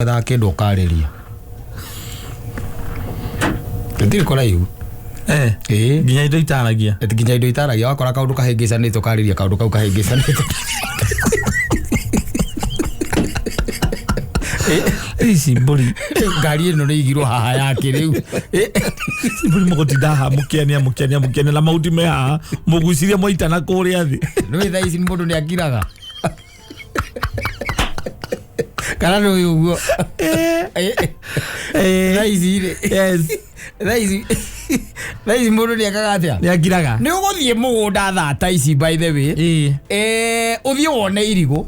Wethaga kĩndũ ũkarĩria. Tũtirĩ kũraihu. Ĩĩ. Nginya indo itaragia. Ati nginya indo itaragia, wakora kaũndũ kahĩngĩcanĩte ũkarĩria kaũndũ kau kahĩngĩcanĩte. Ici mbũri. Ngari ĩno nĩ igirwo haha yake rĩu. Ici mbũri mũgũtinda haha mũkĩania mũkĩania mũkĩania na mahuti me haha mũgucirie mwaitana kũrĩa thĩ. Nĩ thaa ici mũndũ nĩ akiraga. Kana nĩ ũyũ ũguo. Thaa ici rĩ. Yes. Thaa ici mũndũ nĩ ekaga atĩa? Nĩ akiraga. Nĩ ũgũthiĩ mũgũnda thaa ta ici, by the way. Ũthiĩ wone irigũ.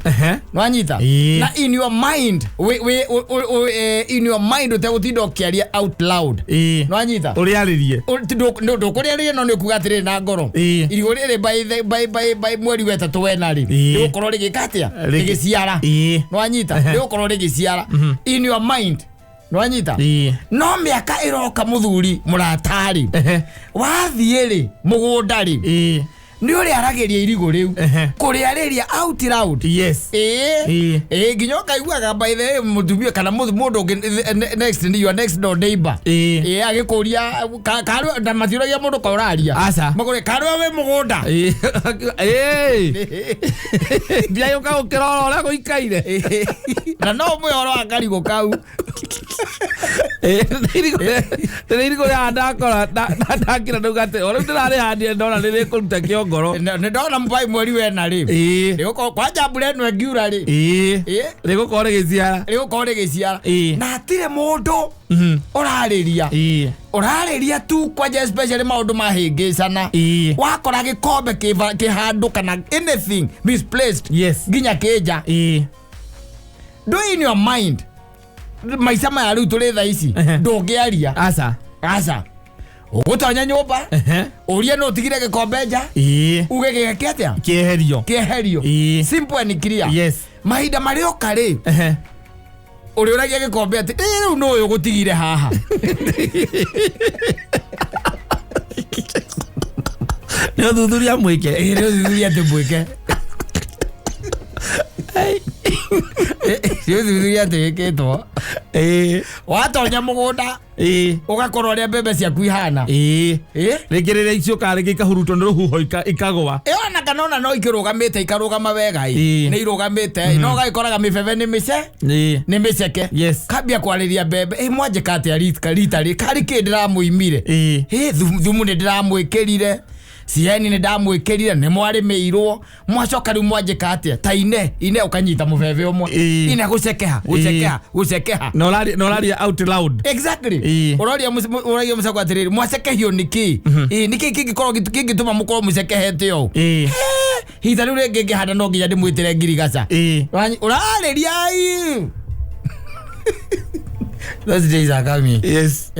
Nwanyita? Ĩĩ. Na in your mind in your mind ũtegũtinda ũkĩaria out loud. Nwanyita? Ũrĩarĩrie. Ndũkũrĩarĩria, no nĩ ũkuga atĩrĩrĩ na ngoro. Irigũ rĩrĩ by mweri wetatũ wena rĩ, rĩgũkorwo rĩgĩka atĩa? Rĩgĩciara. Nwanyita? Rĩgũkorwo rĩgĩciara in your mind. Nwanyita? No mĩaka ĩroka, mũthuri mũratarĩ, wathiĩ rĩ mũgũnda rĩ, nĩ ũrĩaragĩria irigũ rĩu. Kũrĩarĩria out loud. Ĩĩ. Ĩĩ, nginya ũkaiguaga, by the way, mũtumia kana mũndũ ũngĩ, next, your next door neighbor. Ĩĩ, agĩkũria karĩ na matiũragia mũndũ ka ũraria. Aca. Makũria karĩ wĩ mũgũnda. Ĩĩ. Ndiayũka gũkĩrora ũrĩa gũikaire. Na no ũmwe ũhoro wa karigũ kau. Rĩrĩa irigũ rĩa ndakora ndakira ndauga atĩ o rĩu ndĩrarĩhandire ndona nĩ rĩkũruta kĩongoro. Nĩ ndona by mweri wena rĩ, rĩgũkorwo kwanja mbura ĩno ĩngiura rĩ, Rĩgũkorwo rĩgĩciara. Rĩgũkorwo rĩgĩciara. Na hatirĩ mũndũ ũrarĩria. Ũrarĩria tu kwanja, especially maũndũ mahĩngĩcana. Wakora gĩkombe kĩ handũ kana anything misplaced, nginya kĩnja, do in your mind maica maya rĩu tũrĩ thaa ici, ndũngĩaria. Aca. Aca, ũgũtonya nyũmba, ũrie no ũtigire gĩkombe nja, uge gĩgeke atĩa? Kĩeherio. Kĩeherio. Simple and clear. Mahinda marĩa oka rĩ, ũrĩũragia gĩkombe atĩ, "Ĩ, rĩu nũ ũyũ ũgũtigire haha?" Nĩ ũthuthuria mwĩke. Ĩ, nĩ ũthuthuria atĩ mwĩke. Nĩ ũthuthuria atĩ wĩkĩtwo. Watonya mũgũnda, ũgakora ũrĩa mbembe ciaku ihana. Ĩ? Rĩngĩ rĩrĩa iciũkaga rĩngĩ ikahurutwo nĩ rũhuho ikagũa. Ĩ, ona kana ona no ikĩrũgamĩte, ikarũgama wega ĩ. Nĩ irũgamĩte ĩ, no ũgagĩkoraga mĩbebe nĩ mĩce, nĩ mĩceke. Kambia kwarĩria mbembe, ĩ, mwanjĩka atĩa rita rĩ karĩ kĩ ndĩramũimire? Ĩ, thumu nĩ ndĩramwĩkĩrire, cieni nĩ ndamwĩkĩrire, nĩ mwarĩmĩirwo, mwacoka rĩu mwanjĩka atĩa? Ta ine ine ũkanyita mũbebe ũmwe. Ine gũcekeha, gũcekeha, gũcekeha. Na ũraria out loud. Exactly. Ũroria ũragia mũceko atĩrĩrĩ, mwacekehio nĩkĩ? Ĩ, nĩkĩ kĩngĩkorwo kĩngĩtũma mũkorwo mũcekehete ũũ? Hita rĩu rĩngĩ ngĩhanda no nginya ndĩmwĩtĩre ngirigaca. Ũrarĩria ai. Those days are coming. Yes.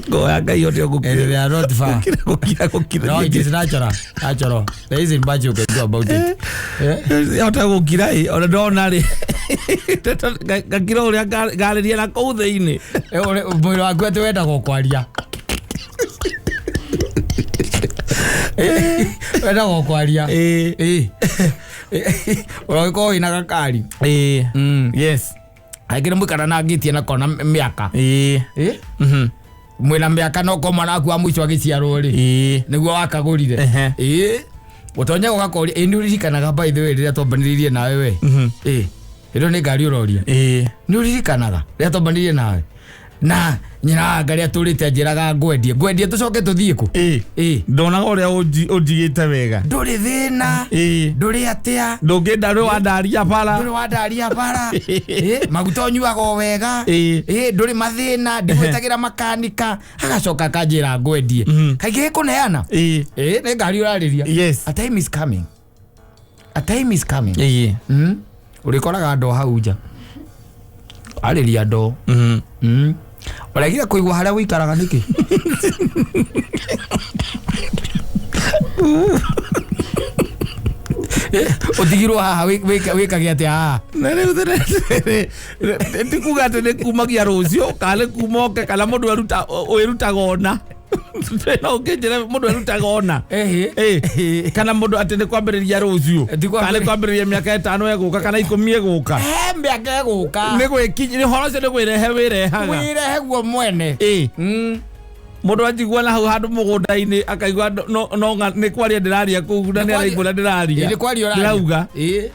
Ngoya Ngai ũrĩa And gũkira. they are not far. Gũkira gũkira. No, it is natural. Natural. There isn't much you can do about it. Yeah. Hota gũkira ĩ, ona ndona rĩ ngakira ũrĩa ngarĩria na kũu thĩinĩ. Mwĩrĩ waku atĩ wendaga kwaria. Wendaga kwaria. Ũragĩkorwo wĩna gakari. Angĩ nĩ mũikara na ngĩtie na kona mĩaka. Mwĩna mĩaka no ko mwana waku wa mũico agĩciarwo rĩ, nĩguo wakagũrire. Ĩ, ũtonye ũgakoria, ĩ, nĩ ũririkanaga, by the way, rĩrĩa twambanĩrĩirie nawe we? Ĩ, ĩno nĩ ngari ũroria. Nĩ ũririkanaga rĩrĩa twambanĩrĩirie nawe na nyina wa ngari atũrĩte anjĩraga ngwendie ngwendie tũcoke tũthiĩ kũ? Ĩ. Ndonaga ũrĩa ũnjigĩte wega. Ndũrĩ thĩna. Ndũrĩ atĩa. Ndũngĩnda ndũrĩ wandaria bara. Ndũrĩ wandaria bara. Ĩ, maguta ũnyuaga o wega. Ĩ, ndũrĩ mathĩna, ndigwĩtagĩra makanika, agacoka akanjĩra ngwendie. Kaingĩ gĩkũneana. Ĩ, nĩ ngari ũrarĩria. A time is coming, a time is coming. Ũrĩkoraga ndoo hau nja arĩria ndoo. Ũregire kũigua harĩa ũikaraga nĩkĩ? Ũtigirwo haha wĩkage atĩa haha? Na rĩu ti kuga atĩ nĩ kumagia rũciũ kana nĩ kuma oke kana mũndũ wĩrutaga ona. No ũngĩnjĩra mũndũ erutaga ona. Ehe. Ĩ, kana mũndũ atĩ nĩ kwambĩrĩria rũciũ, Ti kwambĩrĩria. kana nĩ kwambĩrĩria mĩaka 5 ĩgũka kana 10 ĩgũka. He mĩaka ĩgũka. Nĩ gwĩkinya, nĩ ũhoro ũcio nĩ kwĩrehe wĩrehaga. Wĩrehe guo mwene. Ĩ. Mũndũ anjigua na hau handũ mũgũnda-inĩ akaigua no no nĩ kwaria ndĩraria kũu na nĩ araigua na ndĩraria. Nĩ kwaria ũraria. Ndĩrauga. Ĩ.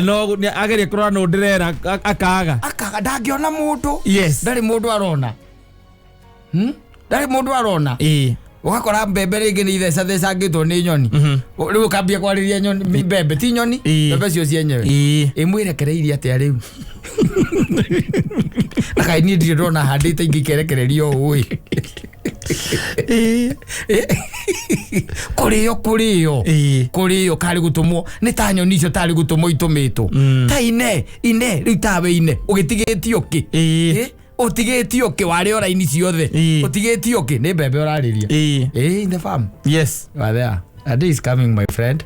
No nĩ ageria kũrora nũ ndĩrera akaga. Akaga ndangĩona mũndũ. Yes. Ndarĩ mũndũ arona. Ndarĩ mũndũ arona. Ĩ. Ũgakora mbembe rĩngĩ nĩ ithecathecangĩtwo nĩ nyoni. Rĩu ũkambia kwarĩria nyoni mbembe ti nyoni, mbembe cio cienyewe. Ĩ. Ĩmwĩrekereirie atĩa rĩu? Na kaĩ niĩ ndirĩ ndona handĩte ingĩ ikerekererio ũũ ĩ. Ĩ. Kũrĩo kũrĩo. Ĩ. Kũrĩo karĩ gũtũmwo nĩ ta nyoni icio tarĩ gũtũmwo itũmĩtwo. Ta ine ine rĩu tawe ine ũgĩtigĩtio kĩ? Ĩ. Ĩ? Ũtigĩtio kĩ warĩ o raini ciothe? Ĩ. Ũtigĩtio kĩ? Nĩ mbembe ũrarĩria. Ĩ. Ĩ, in the farm. Yes. You are there. A day is coming, my friend.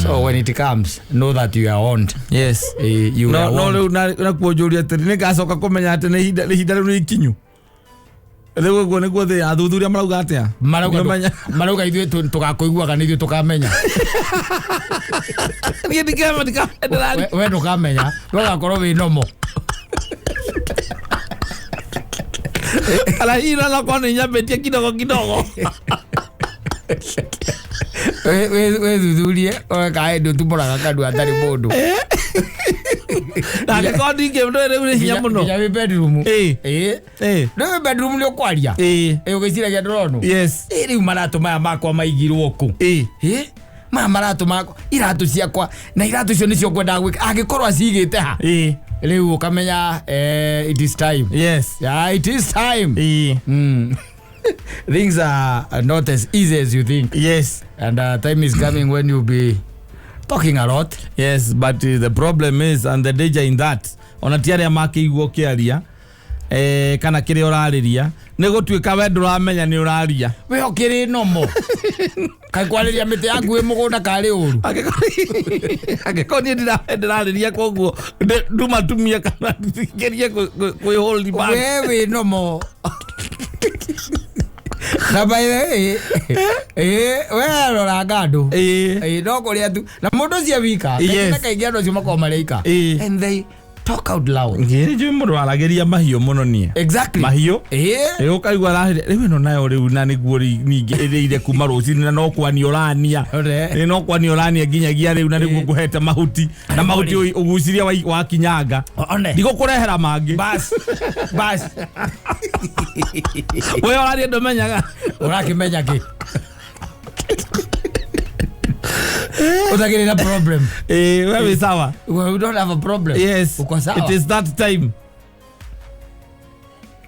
So when it comes, know that you are owned. Yes. You No are no owned. rĩu nakuo njũria atĩrĩ, nĩ ngacoka kũmenya atĩ nĩ ihinda rĩu nĩ ikinyu. Rĩu ũguo nĩguo thĩ athuthuria marauga atĩa? Marauga Nĩũmenya. Marauga ithuĩ tũgakũiguaga nĩ ithuĩ tũkamenya. Niĩ ndikema ndĩraria. We ndũkamenya, we ũgakorwo wĩ nomo. Kana hihi no korwo nĩ nyambĩtie kidogo kidogo. Wĩthuthurie one kana hĩndĩ ũtumũraga kanua hatarĩ mũndũ. Na angĩkorwo ndingĩ ndũĩ rĩu nĩ hinya mũno. Nginya wĩ bedroom. Ĩ. Ĩ. Ĩ. Rĩu wĩ bedroom nĩ ũkwaria. Ĩ. Ĩ, ũgĩciragia ndũronwo. Yes. Ĩ, rĩu maratũ maya makwa maigirwo kũ? Ĩ. Ĩ? Maya maratũ makwa, iratũ ciakwa, na iratũ icio nĩcio ngwendaga gwĩka. Angĩkorwo acigĩte ha? Ĩ. Rĩu ũkamenya, it is time. Yes. Yeah, it is time. Ĩ. Things are not as easy as you think. Yes. And time is coming when you'll be talking a lot. Yes, but the problem is and the danger in that ona ti arĩa makĩigua ũkĩaria, kana kĩrĩa ũrarĩria nĩ gũtuĩka we ndũramenya nĩ ũraria. We ũkĩrĩ nomo. Kaĩ kwarĩria mĩtĩ yaku ĩ mũgũnda karĩ ũru. Angĩkorwo niĩ ndĩrarĩria koguo ndumatumie kana ngerie kwĩ hold back. We wĩ nomo. Na by the way, we roranga andũ. Ĩ. Ĩ, no kũrĩa tu. Na mũndũ ũcio wika. Yes. Kaingĩ na kaingĩ andũ acio makoragwo marĩ aika. Ĩ. And they talk out loud. Ngĩ njũĩ mũndũ waragĩria mahiũ mũno niĩ. Exactly. Mahiũ. Ĩ. Ĩ, ũkaigua arahĩrĩa rĩu ĩno nayo rĩu na nĩguo ningĩ ĩrĩire kuma rũcinĩ na no kwania ũrania. Ore. Ĩ, no kwania ũrania nginyagia rĩu na nĩguo ngũhete mahuti. Na mahuti ũgucirie wakinyanga. One. Ndigũkũrehera mangĩ. Bas. Bas. We ũraria ndũmenyaga. Ũrakĩmenya kĩ? Ũtagĩrĩ na problem. Ĩ, we wĩ sawa. We don't have a problem. Yes. Uko sawa. It is that time.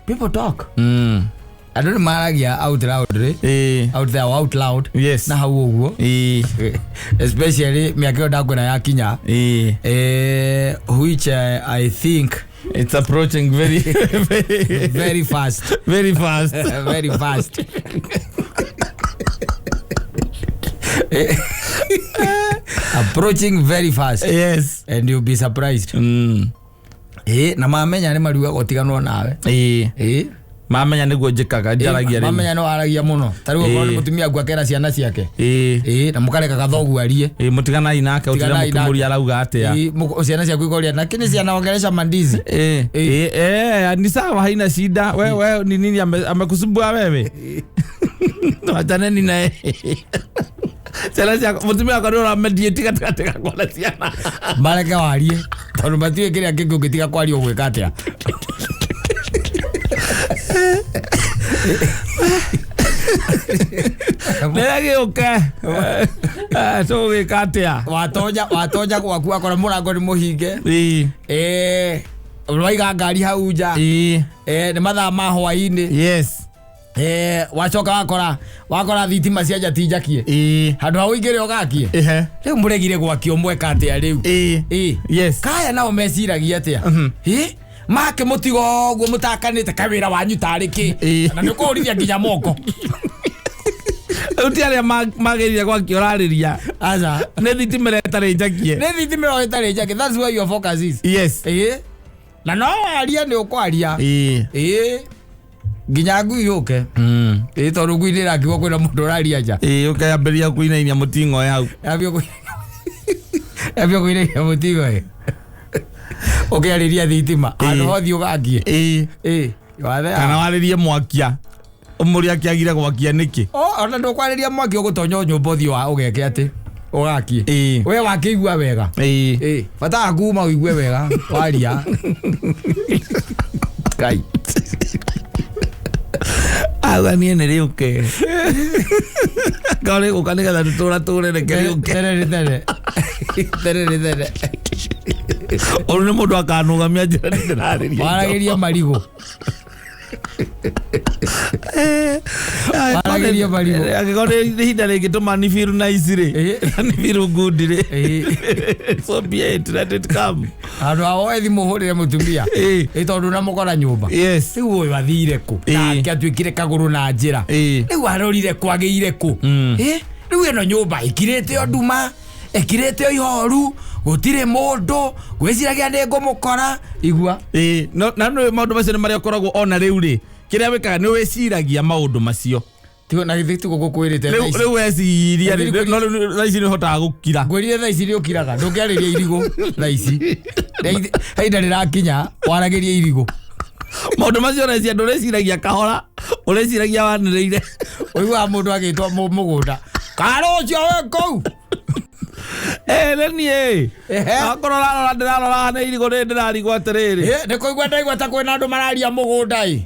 People talk. Andũ nĩ maragia out loud rĩ. Ĩ. Out there out loud. Yes. Na hau ũguo. Ĩ. Especially mĩaka ĩyo ndakwĩra yakinya. Ĩ. Which I think It's approaching very, very, very fast. Very fast. Very fast. Approaching very fast. Yes. And you'll be surprised. Na mamenya nĩ mariugaga ũtiganwo nawe. Ĩ. Ĩ. Mamenya nĩguo njĩkaga, njaragia rĩu. Mamenya no aragia mũno. Ta rĩu okorwo nĩ Ĩ. mũtumia aku akera ciana ciake. Ĩ. Ĩ, na mũkareka gathogu arie. Ĩ, mũtiganai nake, ũtira Tiganai nake. mũkĩmũria arauga atĩa. Ĩ, ciana ciaku ikoria, lakini cianaongeresha mandizi. Ĩ. Ĩ. Ĩ, ni sawa, haina shida. We ni nini amekusumbua wewe? Wachaneni naye. Ciana ciakwa, mũtumia wakwa nĩ ũramediate gatagatĩ gakwa na ciana. Mareke warie tondũ matiũĩ kĩrĩa kĩngĩ ũngĩtiga kwaria ũgwĩka atĩa. Rĩrĩa gĩũke, tũgũgĩka atĩa? Watonya gwaku akora mũrango nĩ mũhinge. Ĩ. Waiga ngari hau nja. Ĩ. Nĩ mathaa ma hwaĩ-inĩ. Yes. Wacoka wakora thitima cia nja ti njakie. Ĩ. Handũ ha ũingĩre ũgakie. Ehe. Rĩu mũregire gwakio mweka atĩa rĩu? Ĩ. Ĩ. Yes. Kaya nao meciragia atĩa? Ĩ? Make mũtigo ũguo mũtakanĩte kawĩra wanyu tarĩ kĩ? Ĩ. Na nĩ ũkũhũrithia nginya moko. Rĩu ti arĩa magĩrire gwakio ũrarĩria. Aca. Nĩ thitima ĩrĩa ĩtarĩ njakie. Nĩ thitima ĩyo ĩtarĩ njakie. That's where your focus is. Yes. Ĩ. Na no warie nĩ ũkwaria. Ĩ. Ĩ. Nginya ngui yũke. Ĩ tondũ ngui nĩĩrakiuga kwĩna mũndũ ũraria nja. Ĩĩ, ũkayambĩrĩria kũinainia mũting'oe hau. Yambia kũinainia mũting'oe ũkĩarĩria thitima handũ hothiĩ ũgakie. Ĩĩ. Ĩ wathea. Kana warĩrie mwakia ũmũria akĩagire gwakia nĩkĩ. Ona ndũkwarĩria mwaki, ũgũtonya nyũmba ũthiĩ wa ũgeke atĩ ũgakie. Ĩĩ. We wakĩigua wega. Ĩĩ. Ĩ bata waku uma ũigue wega waria. Ngai. Auga niĩ nĩ rĩũke korwo rĩgũka nĩgetha tũtũra tũre, reke rĩũke. Tene nĩ tene, tene nĩ tene. Ũyũ nĩ mũndũ akanũgamia njĩra nĩ ndĩrarĩria. Waragĩria marigũ. Waragĩria marigũ. Angĩkorwo nĩ ihinda rĩngĩtũma ni feel nice rĩ, ni feel good rĩ, so be it, let it come. Handũ ha woe thimũ ũhũrĩre mũtumia, ĩ tondũ namũkora nyũmba, rĩu ũyũ athire kũ? Nake atuĩkire kagũrũ na njĩra. Rĩu arorire kũ, agĩire kũ? Ĩ, rĩu ĩno nyũmba ĩkirĩte o nduma, ĩkirĩte o ihoru, gũtirĩ mũndũ, gwĩciragia nĩ ngũmũkora igua. Ĩĩ, no na nĩ maũndũ macio nĩ marĩa ũkoragwo ona rĩu rĩ, kĩrĩa wĩkaga nĩ wĩciragia maũndũ macio. Tigo na githĩ tiguo ngũkwĩrĩte thaa Rĩu ici? Rĩu weciria rĩ, no rĩu thaa ici nĩ ũhotaga gũkira. Ngwĩrire thaa ici nĩ ũkiraga, ndũngĩarĩria irigũ thaa ici. Ihinda rĩrakinya waragĩria irigũ. Maũndũ macio ũrecia ndũreciragia kahora, ũreciragia wanĩrĩire. Ũiguaga mũndũ agĩtwo mũgũnda karũ ũcio wĩ kũu. Ĩ nĩ niĩ. Akorwo ũrarora ndĩrarora nĩ irigũ rĩ, ndĩrarigwo atĩrĩrĩ. Ĩ, nĩ kũigua ndaigua ta kwĩna andũ mararia mũgũnda ĩ.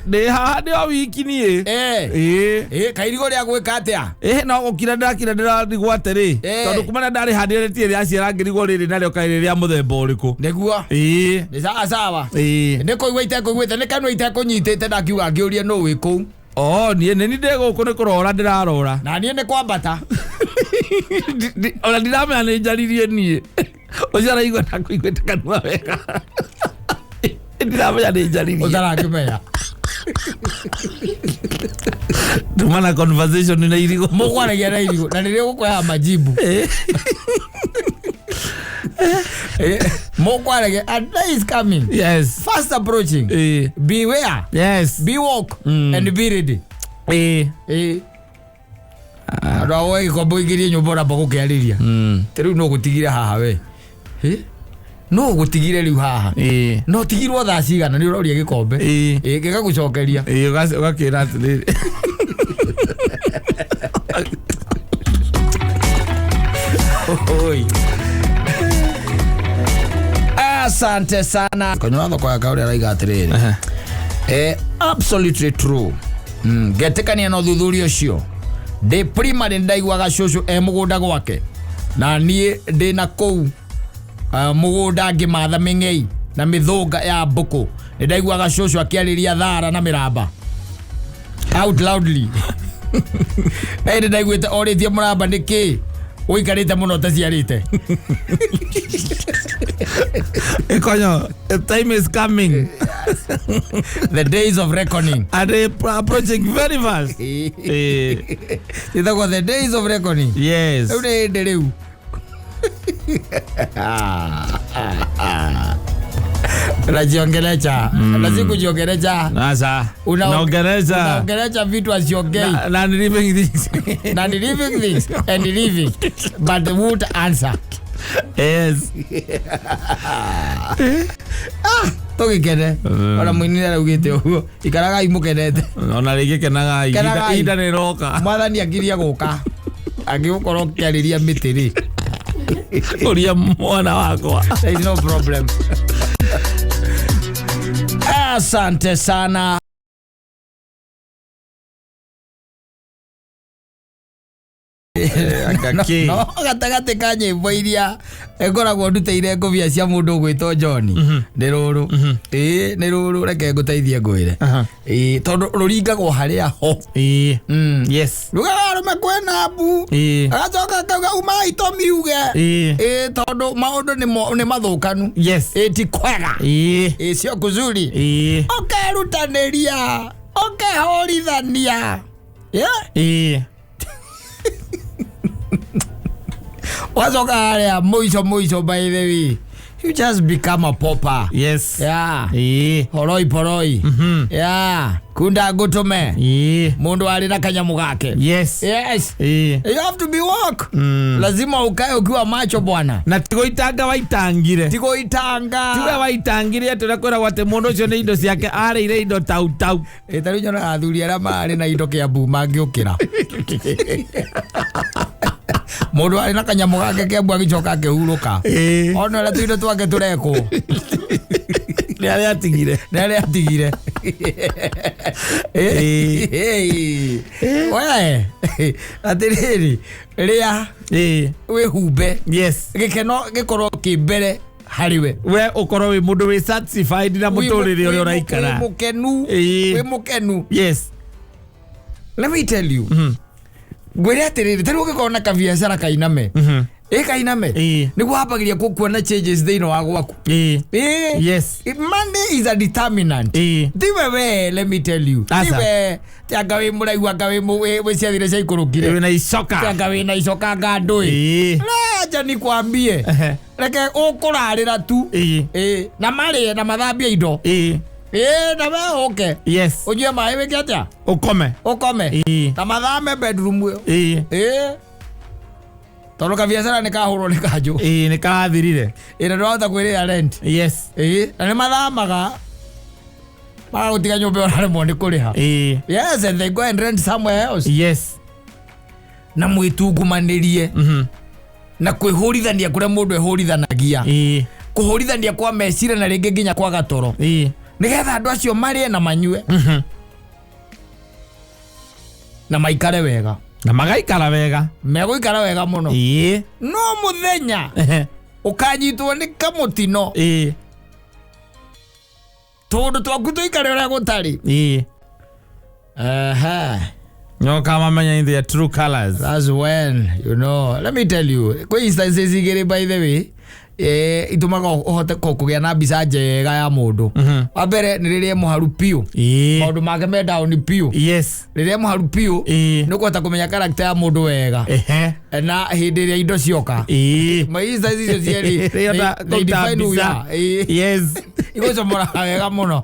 Ndĩ haha ndĩ o wiki niĩ. Ĩĩ. Ĩ kairigũ rĩa gwĩka atĩa? Ĩ no gũkira ndĩrakira, ndĩrarigwo atĩrĩ, tondũ kuma rĩrĩa ndarĩhandire rĩtirĩ rĩaciara, ngĩrigwo rĩrĩ narĩo kaĩ rĩ rĩa mũthemba ũrĩkũ. Nĩguo. Nĩ sawa sawa. Nĩ kũigua itekũiguĩte, nĩ kanua itekũnyitĩte, ndakiuga ngĩũrie nũ wĩ kũu. O niĩ nĩ ndĩ gũkũ nĩ kũrora ndĩrarora. Na niĩ nĩ kwambata. Ona ndiramenya nĩ njaririe niĩ, ũcio araigua ndakũiguĩte kanua wega, ndiramenya nĩ njaririe. Ũtarakĩmenya. Tuma na conversation na irigũ. Mũkwaragia na irigũ na rĩrĩa ũgũkũheaga majibu. Mũkwaragia a day is coming, fast approaching. Beware, be woke and be ready. Andũ a woe gĩkombe ũingĩrie nyũmba ũramba gũkĩarĩria. Ta rĩu no gũtigire haha we. Ĩ? No gũtigire rĩu haha. No tigirwo thaa cigana nĩ ũroria gĩkombe. Ĩ, gĩgagũcokeria. Ĩĩ, ũgakĩra atĩrĩrĩ. Oi. Asante sana. Kanywa thoko ya kaũrĩa araiga atĩrĩrĩ. Absolutely true. Ngetĩkania na ũthuthuria ũcio. Ndĩ primary ndaiguaga cũcũ e mũgũnda gwake na niĩ ndĩ na kũu mũgũnda ngĩmatha mĩng'ei na mĩthũnga ya mbũkũ, nĩ ndaiguaga cũcũ akĩarĩria thara na mĩramba out loudly. Na ĩndĩ ndaiguĩte orĩtie mũramba nĩkĩ ũikarĩte mũno ũtaciarĩte. Ikonyo, the time is coming. The days of reckoning. And they approaching very fast. Ĩtagwo the days of reckoning. Rĩu nĩ hĩndĩ rĩu najiongelesha na si kujiongelesha. Sasa naongelesha. Unaongelesha vitu asiongei. Na living things. Na ni living things and living but won't answer. Tũgĩkene ona mũini nĩaraugĩte ũguo, ikaragai mũkenete. Ona rĩngĩ kenagai. Kenagai. Ihinda nĩroka. Mwathani akiria gũka angĩgũkorwo ũkĩarĩria mĩtĩ rĩ, ũria mwana wakwa. There is no problem. Asante sana. Anga No gatagatĩ ka nyĩmbo iria ngoragwo ndutĩire ngũbia cia mũndũ ũgwĩtwo John nĩ rũrũ. Ĩĩ nĩ rũrũ, reke ngũteithie ngwĩre. Ĩĩ tondũ rũringagwo harĩa ho. Rugaga arũme kwĩna mbu, agacoka akauga umai tũmiuge. Ĩĩ tondũ maũndũ nĩ mathũkanu. Ĩĩ ti kwega. Ĩĩ sio kuzuri. Ũkerutanĩria ũkehũrithania. Yeah? Wacoka harĩa mũico mũico, by the way, You just become a pauper. Yes. Yeah. Ĩĩ. Horoi poroi. Yeah. Kunda ngũtũme. Ĩĩ. Mũndũ arĩ na kanyamũ gake. Yes. Yes. Ĩĩ. You have to be woke. Lazima ukae ukiwa macho bwana. Na tigo itanga waitangire. Tigo itanga. Tiwe waitangire atĩ ũrĩa kwĩragwo atĩ mũndũ ũcio nĩ indo ciake arĩire indo tau tau. Ĩ, ta rĩu nyonaga athuri arĩa marĩ na indo Kĩambu mangĩũkĩra. Mũndũ arĩ na kanyamũ gake Kĩambu agĩcoka akĩhurũka. Ĩĩ. Ona ũrĩa tũindo twake tũrekwo. Nĩ arĩa atigire. Nĩ arĩa atigire. Ĩĩ. We, atĩrĩrĩ, rĩa Ĩĩ. wĩhumbe. Yes. Gĩkeno gĩkorwo kĩ mbere harĩ we. We ũkorwo wĩ mũndũ wĩ satisfied na mũtũrĩre ũrĩa ũraikara. Wĩ mũkenu. Ĩĩ. Wĩ mũkenu. Yes. Let me tell you. Ngwĩre atĩrĩrĩ, ta rĩu ũngĩkorwo na kabiacara kainame. Ĩ kainame. Ĩĩ. Nĩguo wambagĩria kuona changes thĩinĩ wa gwaku. Ĩĩ. Ĩĩ. Yes. Money is a determinant. Ĩĩ. Tiwe we, let me tell you. Aca. Tiwe, ti anga wĩ mũraihu anga wĩ wĩ ciathire cia ikũrũkire. Wĩna Ti icoka. anga wĩna icoka anga ndũĩ. Ĩĩ. Acha nikwambie. Ehe. Reke ũkũrarĩra tu. Ĩĩ. Ĩĩ. Na marĩe na mathambie indo. Ĩĩ. Ĩĩ, na we ũke. Yes. Ũnyue maĩ wĩke atĩa? Ũkome. Ũkome. Ĩĩ. Na mathame bedroom ĩyo. Ĩĩ. Ĩĩ. Tondũ kabiacara nĩ kahũrwo nĩ kanjũ. Ĩĩ nĩ karathirire. Ĩĩ, na ndũrahota kwĩrĩha rent. Yes. Ĩĩ, na nĩ mathamaga. Magagũtiga nyũmba ĩyo ũraremwo nĩ kũrĩha. Ĩĩ. Yes, and they go and rent somewhere else. Yes. Na mwĩtungumanĩrie. Na kwĩhũrithania kũrĩa mũndũ ehũrithanagia. Ĩĩ. Kũhũrithania kwa meciria na rĩngĩ nginya kwa gatoro. Ĩĩ. Nĩgetha andũ acio marĩe na manyue. Na maikare wega. Na magaikara wega. Megũikara wega mũno. Ĩĩ. No mũthenya Ehe. ũkanyitwo nĩ kamũtino. Ĩĩ. Tũndũ twaku tũikare ũrĩa gũtarĩ. Ĩĩ. Aha. No kamamenya in their true colors. That's when, you know, let me tell you, kwĩ instances igĩrĩ by the way, itũmaga ũhote kũgĩa na mbica njega ya mũndũ. Wa mbere nĩ rĩrĩa e mũharu biũ. Ĩĩ. Maũndũ make me down biũ. Yes. Rĩrĩa e mũharu biũ, Ĩĩ. nĩ ũkũhota kũmenya character ya mũndũ wega. Ehe. Na hĩndĩ ĩrĩa indo cioka. Ĩĩ. Ma instances icio cierĩ, Rĩrĩa they kũruta define who you mbica. are. Ĩĩ. Yes. Igũcomoraga wega mũno.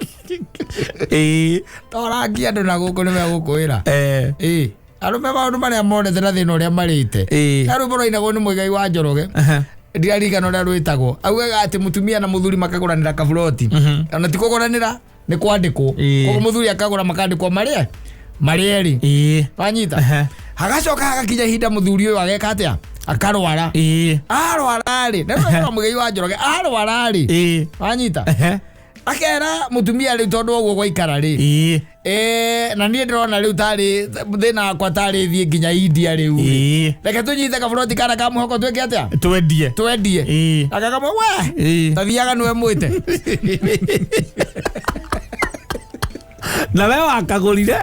Ĩĩ. Torangi andũ na gũkũ nĩ megũkwĩra. Eh. Ĩĩ. Arũme maũndũ marĩa monete na thĩna ũrĩa marĩte. Ĩĩ. He rwĩmbo rwainagwo nĩ Mũigai wa Njoroge. Ehe. Ndirarikana ũrĩa rwĩtagwo. Augaga atĩ mũtumia na mũthuri makagũranĩra kaburoti. Ona ti kũgũranĩra, nĩ kwandĩkwo. Ĩĩ. Koguo mũthuri akagũra makandĩkwo marĩa marĩ erĩ. Ĩĩ. Wanyita? Ehe. Hagacoka hagakinya ihinda mũthuri ũyũ ageka atĩa? Akarwara. Ĩĩ. Arwara rĩ, na rwĩmbo rwa Mũigai wa Njoroge, arwara rĩ. Ĩĩ. Wanyita? Ehe. Akera mũtumia rĩu tondũ ũguo gwaikara rĩ. Ĩĩ. Na niĩ ndĩrona rĩu tarĩ thĩna wakwa tarĩ thiĩ nginya India rĩu. Ĩĩ. Reke tũnyite kaburoti kana ka mũhoko twĩke atĩa? Twendie. Twendie. Ĩĩ. Akakamwe we. Ĩĩ. Tathiaga nĩwe mwĩte. Na we wakagũrire.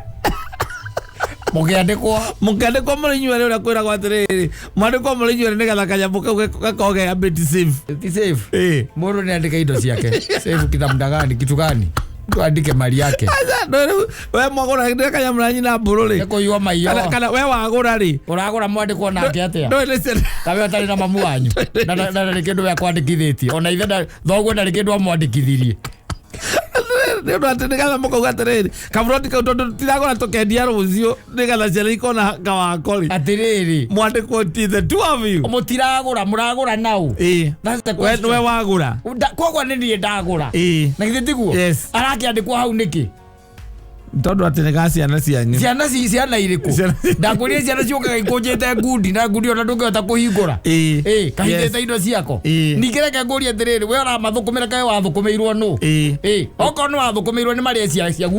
Mũkĩandĩkwo. Mũkĩandĩkwo mũrĩ inyuerĩ ũrĩa kwĩragwo atĩrĩrĩ, mwandĩkwo mũrĩ inyuerĩ nĩgetha kanyamũ kau gakorwo ke a bit safe. Ti safe. Ĩĩ. Mũndũ nĩ andĩke indo ciake. Safe kitamda gani, kitu gani? Mtu andike mali yake. Aca, no rĩu we mwagũra nĩ kanyamũ na nyina mbũrũ rĩ. Nĩ kũiywo maiyo. Kana we wagũra rĩ. Ũragũra mwandĩkwo nake atĩa? No nĩ ciana. Tawe ũtarĩ na mamu wanyu. Na ndarĩ kĩndũ we akwandĩkithĩtie. Ona ithe thoguo ndarĩ kĩndũ amwandĩkithirie. Nĩ ũndũ atĩ nĩgetha mũkauga atĩrĩrĩ, kaburoti kau tondũ tiragũra tũkendia rũciũ nĩgetha ciana ikona kawako rĩ. Atĩrĩrĩ. Mwandĩkwo ti the two of you. Mũtiragũra, mũragũra nau. Ĩĩ. That's the We question. nĩwe wagũra. Koguo nĩ niĩ ndagũra. Ĩĩ. Na githĩ tiguo? Yes. Arakĩandĩkwo hau nĩkĩ? Tondũ atĩ nĩ ga ciana cianyu. Ciana ciana irĩkũ? Ndakwĩrire ciana ciũkaga ikũnjĩte ngundi na ngundi ona ndũngĩhota kũhingũra. Ĩĩ. Ĩĩ, kahithĩte Yes. indo ciako. Ĩĩ. Ningĩ reke ngũrie atĩrĩrĩ, we ũramathũkũmĩra kaĩ wathũkũmĩirwo nũ? Ĩĩ. Ĩĩ, okorwo nĩ wathũkũmĩirwo nĩ marĩe cia Ĩĩ.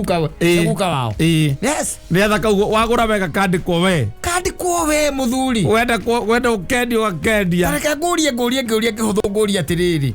guka wao. Ĩĩ. Yes. Nĩgetha kau wagũra wega kandĩkwo we. Kandĩkwo we mũthuri. Wenda wenda ũkendia ũgakendia. Reke ngũrie kĩũria kĩhũthũ ngũrie atĩrĩrĩ.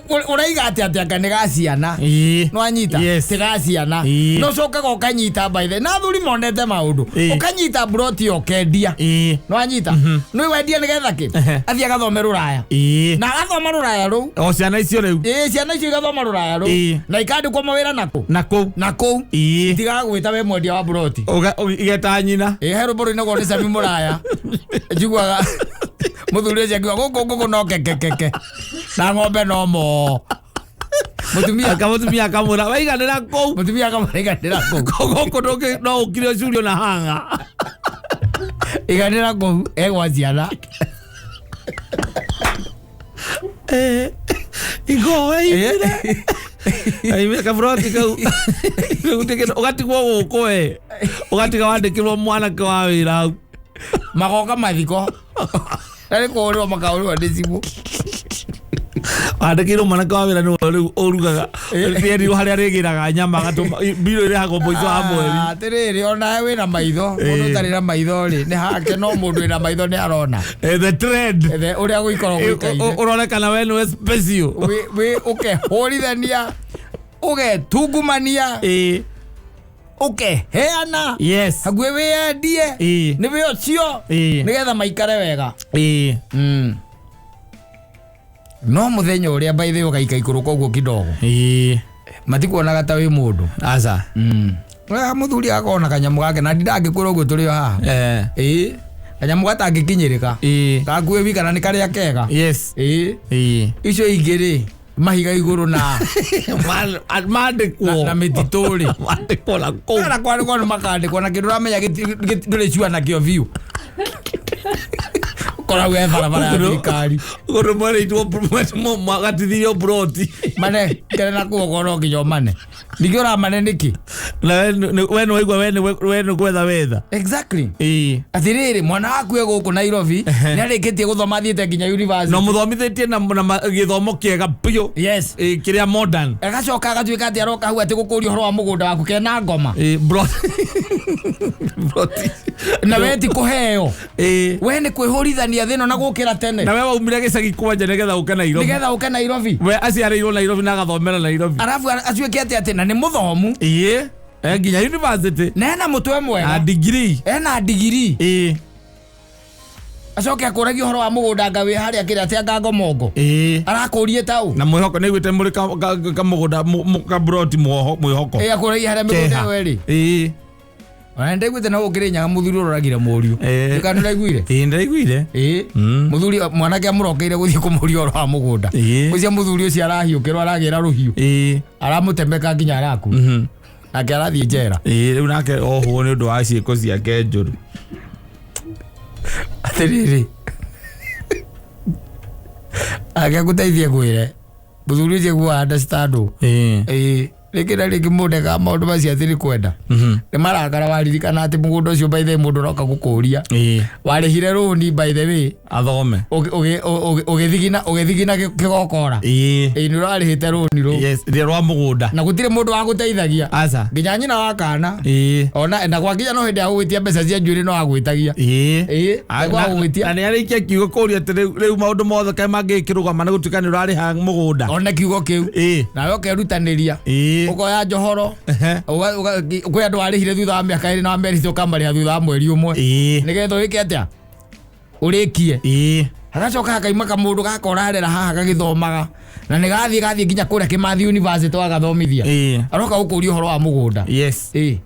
Ũraiga atĩ atĩ anga nĩ ga ciana. Ĩĩ. Nwanyita? Yes. Ti ga ciana. Ĩĩ. No ũcokaga ũkanyita by the na athuri monete maũndũ. Ĩĩ. Ũkanyita mburoti ũkendia. Ĩĩ. Nwanyita? Nĩ wendia nĩgetha kĩ? Ehe. Athiĩ agathome rũraya. Ĩĩ. Na agathoma rũraya rũu. O ciana icio rĩu. Ĩĩ, ciana icio igathoma rũraya rũu. Ĩĩ. Na ikandĩkwo mawĩra nakũ? Na kũu. Na kũu. Ĩĩ. Itigagwĩta we mwendia wa mburoti. Igetaga nyina. Ĩĩ, he rwĩmbo rũinagwo nĩ Sami Mũraya. Njiguaga mũthuri ũcio akiuga gũkũ ngũkũ no kekekeke. Na ng'ombe no mo mutumia. Akamutumia akamwĩra waiganĩra kũu. Mutumia akamũiganĩra kũu. Gũkũ no ũkire ũcurio na hanga. Iganĩra kũu egwa ciana. Igo weimire aimire kaburoti kau. Ũgatigwo gũkũ we ũgatiga wandĩkĩrwo mwanake wa wĩra hau. Magoka mathiko na nĩ kũhũrĩrwo makahũrĩrwo nĩ cimũ. Wandĩkĩirwo mwanake wa wĩra nĩwe rĩu ũrugaga rĩerirwo harĩa arĩgĩraga nyama agatũma mbirũ ĩrĩhagwo mũico wa mweri. Atĩrĩrĩ, onawe wĩna maitho, mũndũ ũtarĩ na maitho rĩ nĩ hake, no mũndũ wĩna maitho nĩ arona. The trend. Ũrĩa gũikorwo gũikaire. Ũronekana we nĩwe special. Wĩ ũkehũrithania, ũgetungumania, ũkeheana, yes, hakuhĩ wĩyendie nĩ wĩ ũcio nĩgetha maikare wega. No muthenya uria by the way ugaika ikũrũka ũguo kidogo, matikuonaga ta wĩ mũndũ. Aca. Mũthuri akona kanyamũ gake na ndindangĩkwĩra ũguo tũrĩ o haha. Ĩĩ, kanyamũ gatangĩkinyĩrĩka, gakuĩ wika na nĩ karĩa kega. Yes. Ĩĩ, icio ingĩ rĩ mahiga igũrũ na mandĩkwo na mĩtitũ rĩ. Mandĩkwo na kũu. Na kwandĩkwo nĩ makandĩkwo na kĩndũ ũramenya ndũrĩ cua nakĩo biũ. Koragwo he barabara ya thirikari. Ũguo mwerĩirwo magatithirio broti. Mane kere na kuo korwo nginya ũmane. Ningĩ ũramane nĩkĩ? Na we nĩ waigua we nĩ gwetha wetha. Exactly. Ĩĩ. Atĩrĩrĩ, mwana waku e gũkũ Nairobi nĩ arĩkĩtie gũthoma, athiĩte nginya university. Na mũthomithĩtie na gĩthomo kĩega biũ. Yes. Ĩĩ, kĩrĩa modern. Agacoka agatuĩka atĩ aroka hau atĩ gũkũria ũhoro wa mũgũnda waku kena ngoma. Ĩĩ, broti. Na we ti kũheo. Ĩĩ. We nĩ kwĩhũrithania thĩno na gũkĩra tene. Na we waumire gĩcagi kwanja nĩgetha ũke Nairobi. Nĩgetha ũke Nairobi. We aciarĩirwo Nairobi na agathomera Nairobi. Arabu atuĩke atĩ na nĩ mũthomu. Ĩĩ. Nginya university. Na ena mũtwe mwega. Na degree. Ena degree. Ĩĩ. Acoke akũragia ũhoro wa mũgũnda anga wĩ harĩa kĩrĩa atĩ anga ngomongo. Ĩĩ. Arakũrie taũ. Na mwĩhoko nĩ aiguĩte mũrĩ kamũgũnda kaburoti mwĩhoko. Ĩĩ, akũragia harĩa mĩgũnda ĩyo ĩrĩ. Ĩĩ. Ona nĩndaiguĩte na gũkĩrĩ nyaga mũthuri ũroragire mũriũ. Kana nĩũraiguire? Ĩĩ, nĩndaiguire. Ĩĩ. Mũthuri mwanake amũrokeire gũthiĩ kũmũria ũhoro wa mũgũnda. Ũcio mũthuri ũcio arahiũkĩrwo aragĩra rũhiũ. Ĩĩ. Aramũtemeka nginya araku. Nake arathiĩ njera. Ĩĩ, rĩu nake ohwo nĩ ũndũ wa ciĩko ciake njũru. Atĩrĩrĩ. Ake ngũteithie ngwĩre. Mũthuri ũcio aiguaga understand. Ĩĩ. Ĩĩ. Rĩngĩ na rĩngĩ mũndũ ekaga maũndũ macio atĩ nĩ kwenda. Nĩ marakara waririkana atĩ mũgũnda ũcio by the way mũndũ ũroka gũkũria. Ĩĩ. Warĩhire rũni by the way. Athome. Ũgĩthigina kĩgokora. Ĩĩ. Ĩĩ, nĩ ũrarĩhĩte rũni rũu. Yes, rĩrĩa rwa mũgũnda. Na gũtirĩ mũndũ wagũteithagia. Aca. Nginya nyina wa kana. Ĩĩ. Ona na gwakinya no hĩndĩ ya gũgwĩtia mbeca cia njuĩrĩ no agwĩtagia. Ĩĩ. Ĩĩ, gwa gũgwĩtia. Na nĩ arĩkia kiugo kũria atĩ rĩu maũndũ mothe kaĩ mangĩkĩrũgama nĩ gũtuĩka nĩ ũrarĩha mũgũnda. One kiugo kĩu. Ĩĩ. Nawe ũkerutanĩria. Ĩĩ. Ũkoya njohoro. Kwĩ andũ warĩhire thutha wa mĩaka ĩrĩ na wamerithia ũkamarĩha thutha wa mweri ũmwe. Ĩĩ. Nĩgetha ũĩke atĩa? Ũrĩkie. Ĩĩ. Hagacoka hakaima kamũndũ gaka ũrarera haha gagĩthomaga. Na nĩ gathiĩ nginya kũrĩa Kĩmathi University wagathomithia. Ĩĩ. Aroka gũkũria ũhoro wa mũgũnda. Yes. Ĩĩ.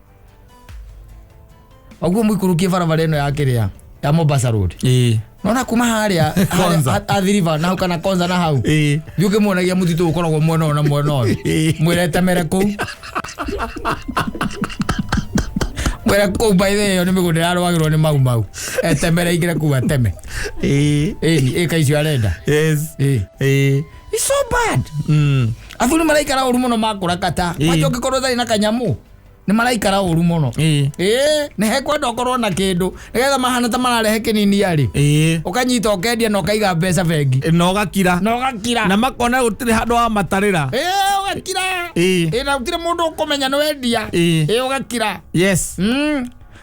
Ũguo mũikũrũkie barabara ĩno ya kĩrĩa ya Mombasa Road. Ĩĩ. Nona kuma harĩa Konza. Athi River na hau kana Konza na hau. Ĩĩ. Thiĩ ũkĩmuonagia mũtitũ ũkoragwo mwena ũyũ na mwena ũyũ. Mwĩre temere kũu. Mwĩre kũu by the way ĩyo nĩ mĩgũnda ĩrarũagĩrwo nĩ Mau Mau. Etemere aingĩre kũu ateme. Ĩĩ. Ĩni, ĩka icio arenda. Yes. Ĩĩ. Ĩĩ. It's so bad. Athuri maraikara ũru mũno makũrakata. Kwanja ũngĩkorwo ũtarĩ na kanyamũ. Nĩ maraikara ũru mũno. Ĩĩ. Ĩĩ, nĩ hekwenda ũkorwo na kĩndũ nĩgetha mahana ta mararehe kĩnini arĩ. Ĩĩ. Ũkanyita ũkendia na ũkaiga mbeca bengi. Na ũgakira. Na ũgakira. Na makona gũtirĩ handũ wa matarĩra. Ĩĩ, ũgakira. Ĩĩ. Ĩĩ, na gũtirĩ mũndũ ũkũmenya nĩ wendia. Ĩĩ. Ĩĩ, ũgakira. Yes.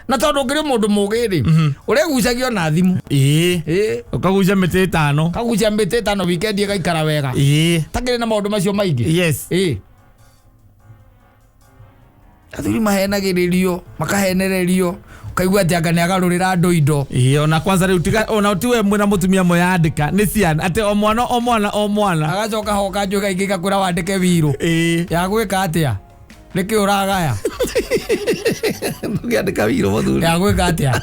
Na tondũ ũkĩrĩ mũndũ mũgĩ rĩ, ũregucagio na thimũ. Ĩĩ. Ĩĩ. Ũkagucia mĩtĩ ĩtano. Kagucia mĩtĩ ĩtano weekend ĩgaikara wega. Ĩĩ. Takĩrĩ na maũndũ macio maingĩ. Yes. Ĩĩ. Athuri mahenagĩrĩrio, makahenererio, ũkaigua atĩ anga nĩ agarũrĩra andũ indo. Ĩĩ, ona kwanza rĩu tiga ona tiwe mwĩna mũtumia mweyandĩka nĩ ciana atĩ o mwana o mwana o mwana. Agacoka hoka njuga ingĩ igakwĩra wandĩke wirũ. Ĩĩ. Ya gwĩka atĩa? Nĩkĩ ũragaya? Ndũngĩandĩka wirũ mũthuri. Ya gwĩka atĩa?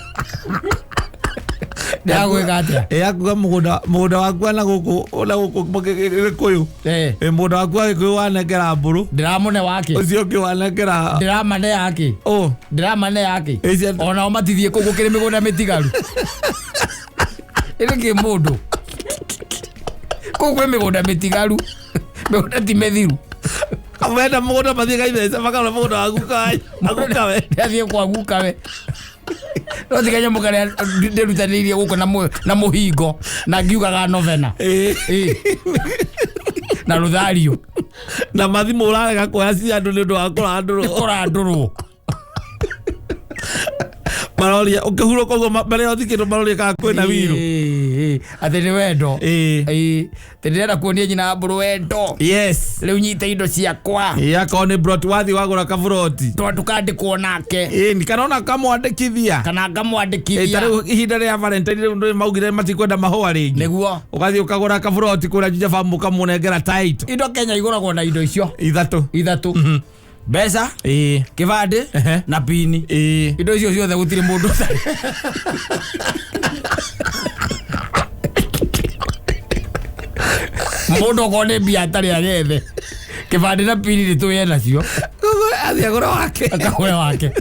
Ndagwĩka atĩa? Ĩ akuga mũgũnda mũgũnda waku na gũkũ na gũkũ Gĩkũyũ. Eh. Ĩ mũgũnda waku wa Gĩkũyũ wanengera mbũrũ. Ndĩramũne wake. Ũcio ũngĩ wanengera Ndĩramane yake. ũ. Ndĩramane yake. Ĩ cia- Onao matithiĩ kũu gũkĩrĩ mĩgũnda mĩtigaru. Ĩrĩ kĩ mũndũ. Kũu kwĩ mĩgũnda mĩtigaru. Mĩgũnda ti mĩthiru. Wenda mũgũnda mathiĩ gaithece makarora mũgũnda waku kaĩ. Agukawe. Ndathiĩ kwa gukawe. No ti kanyamũ karĩa ndĩrutanĩirie gũkũ na na mũhingo na ngiugaga novena. Ĩ. Ĩ. Na rũthario. Na mathimũ ũrarega kuoya cia andũ nĩ ũndũ wa kũrandũrwo. Kũrandũrwo. Maroria ũkĩhurũka ũguo mbere ya ũthikĩtwo maroria kana kwĩna wiru. Ĩ, ĩ, atĩ nĩ wendo. Ĩ. Ĩ, atĩ ndĩrenda kuonia nyina mbũrũ wendo. Yes. Rĩu nyite indo ciakwa. Ĩ akorwo nĩ broti wathiĩ wagũra kaburoti. Tondũ tukandĩkwo nake. Ĩ kana ona kamwandĩkithia. Kana Ĩ ngamwandĩkithia. ta rĩu ihinda rĩa Valentine rĩu ndũĩ maugire matikwenda mahũa rĩngĩ. Nĩguo. Ũgathiĩ ũkagũra kaburoti kũrĩa Juja Farm ũkamũnengera title. Indo Kenya igũragwo na indo icio Ithatũ. ithatũ. Mbeca, Ĩ. kĩbandĩ Ehe. na pini. Ĩ. Indo icio ciothe gũtirĩ mũndũ ũtarĩ. Mũndũ okorwo nĩ mbia atarĩ agethe. Kĩbandĩ na pini nĩ tũye nacio. Koguo athiĩ agũre wake. Akagũre wake.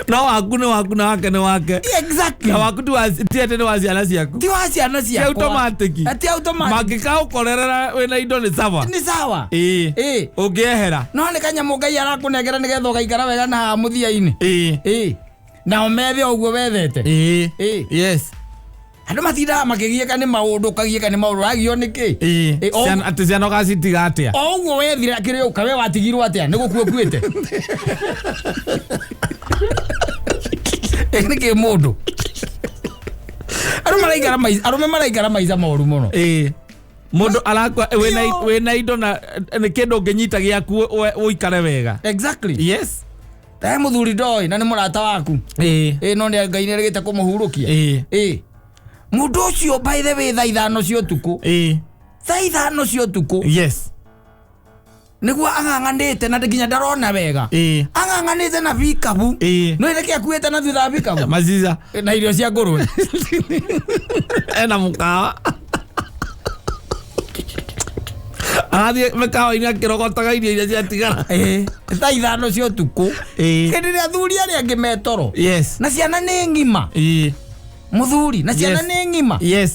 No waku nĩ waku na wake nĩ wake. Exactly. Na waku ti wa ti atĩ nĩ wa ciana ciaku. Ti wa ciana Ti ciakwa. automatic. Ti automatic. Mangĩkaũkorerera wĩna indo nĩ sawa. Nĩ sawa. Ĩ. Ĩ. Ũngĩehera. No nĩ kanyamũ Ngai arakũnengera nĩgetha ũgaikara wega na haha mũthia-inĩ. Ĩ. Ĩ. Nao methe o ũguo wethete. Ĩ. Ĩ. Yes. Andũ matindaga makĩgiĩka nĩ maũndũ ũkagiĩka nĩ maũndũ ũragio nĩ kĩ? Ĩ. Ĩ, o- Ciana atĩ ciana ũgacitiga atĩa? O ũguo wethire akĩrĩ ũka we watigirwo atĩa? Nĩ gũkua ũkuĩte. Ĩ nĩ kĩ mũndũ? Andũ maraikara maica, arũme maraikara maica moru mũno. Ĩ. Mũndũ arakua wĩna Yo. wĩna indo na nĩ kĩndũ ũngĩnyita gĩaku ũikare wega. Exactly. Yes. Ta mũthuri ndoĩ na nĩ mũrata waku. Ĩ. Ĩ no nĩ Ngai nĩerĩgĩte kũmũhurũkia. Ĩ. Ĩ. Mũndũ ũcio by the way thaa ithano cia ũtukũ. Ĩ. Thaa ithano cia ũtukũ Yes. nĩguo ang'ang'anĩte na nginya ndarona wega. Ĩ. Ang'ang'anĩte na bikabu. Ĩ. No nĩkĩ akuĩte na thutha wa bikabu? Maziza. Na irio cia ngũrwe. Ena mũkawa. Arathiĩ mĩkawa-inĩ akĩrogotaga irio iria ciatigara. Ĩ. Thaa ithano cia ũtukũ. Ĩ. Hĩndĩ ĩrĩa athuri arĩa angĩ metoro. Yes. Na ciana nĩ ng'ima. Ĩ. Mũthuri na ciana Yes. nĩ ng'ima. Yes.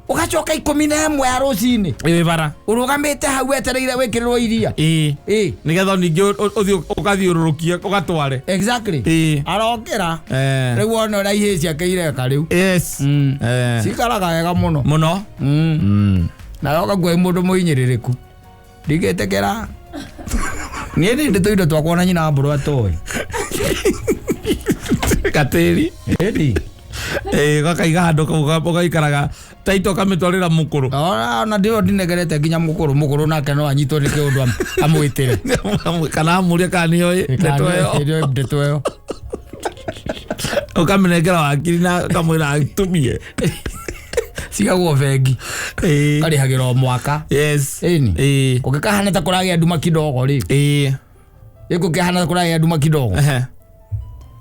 Ũgacoka 11 ya rũcinĩ. Ĩ bara. Ũrũgamĩte hau wetereire wĩkĩrĩrwo iria. Ĩ. Ĩ. Nĩgetha ningĩ ũthiĩ ũgathiũrũrũkie ũgatware. Exactly. Ĩ. Arokĩra. Eh. Rĩu wona ũrĩa ihĩĩ ciake ireka rĩu. Yes. Mm. Eh. Cikaraga wega mũno. Mũno. Mm. Nawe ũgakua wĩ mũndũ mũhinyĩrĩrĩku. Ndingĩtĩkĩra. Niĩ nĩ ndĩ tũindo twakwa na nyina wa mbũrũ atoĩ. Gatĩri. Ĩni. Ĩ gakaiga handũ kau ũgaikaraga taito ũkamĩtwarĩra mũkũrũ. Ona ndĩo ndinegerete nginya mũkũrũ mũkũrũ nake no anyitwo nĩ kĩũndũ amwĩtĩre. Kana amũrie kana nĩoĩ ndeto ĩyo. Ndeto ndeto ĩyo. Ũkamĩnengera wakiri na ũkamwĩra atumie. Cigagwo bengi. Ĩ. Karĩhagĩra o mwaka. Yes. Ĩni. Ĩ. Kũngĩkahana ta kũragĩa nduma kidogo rĩ. Ĩ. Ĩ kũngĩhana ta kũragĩa nduma kidogo. Ehe.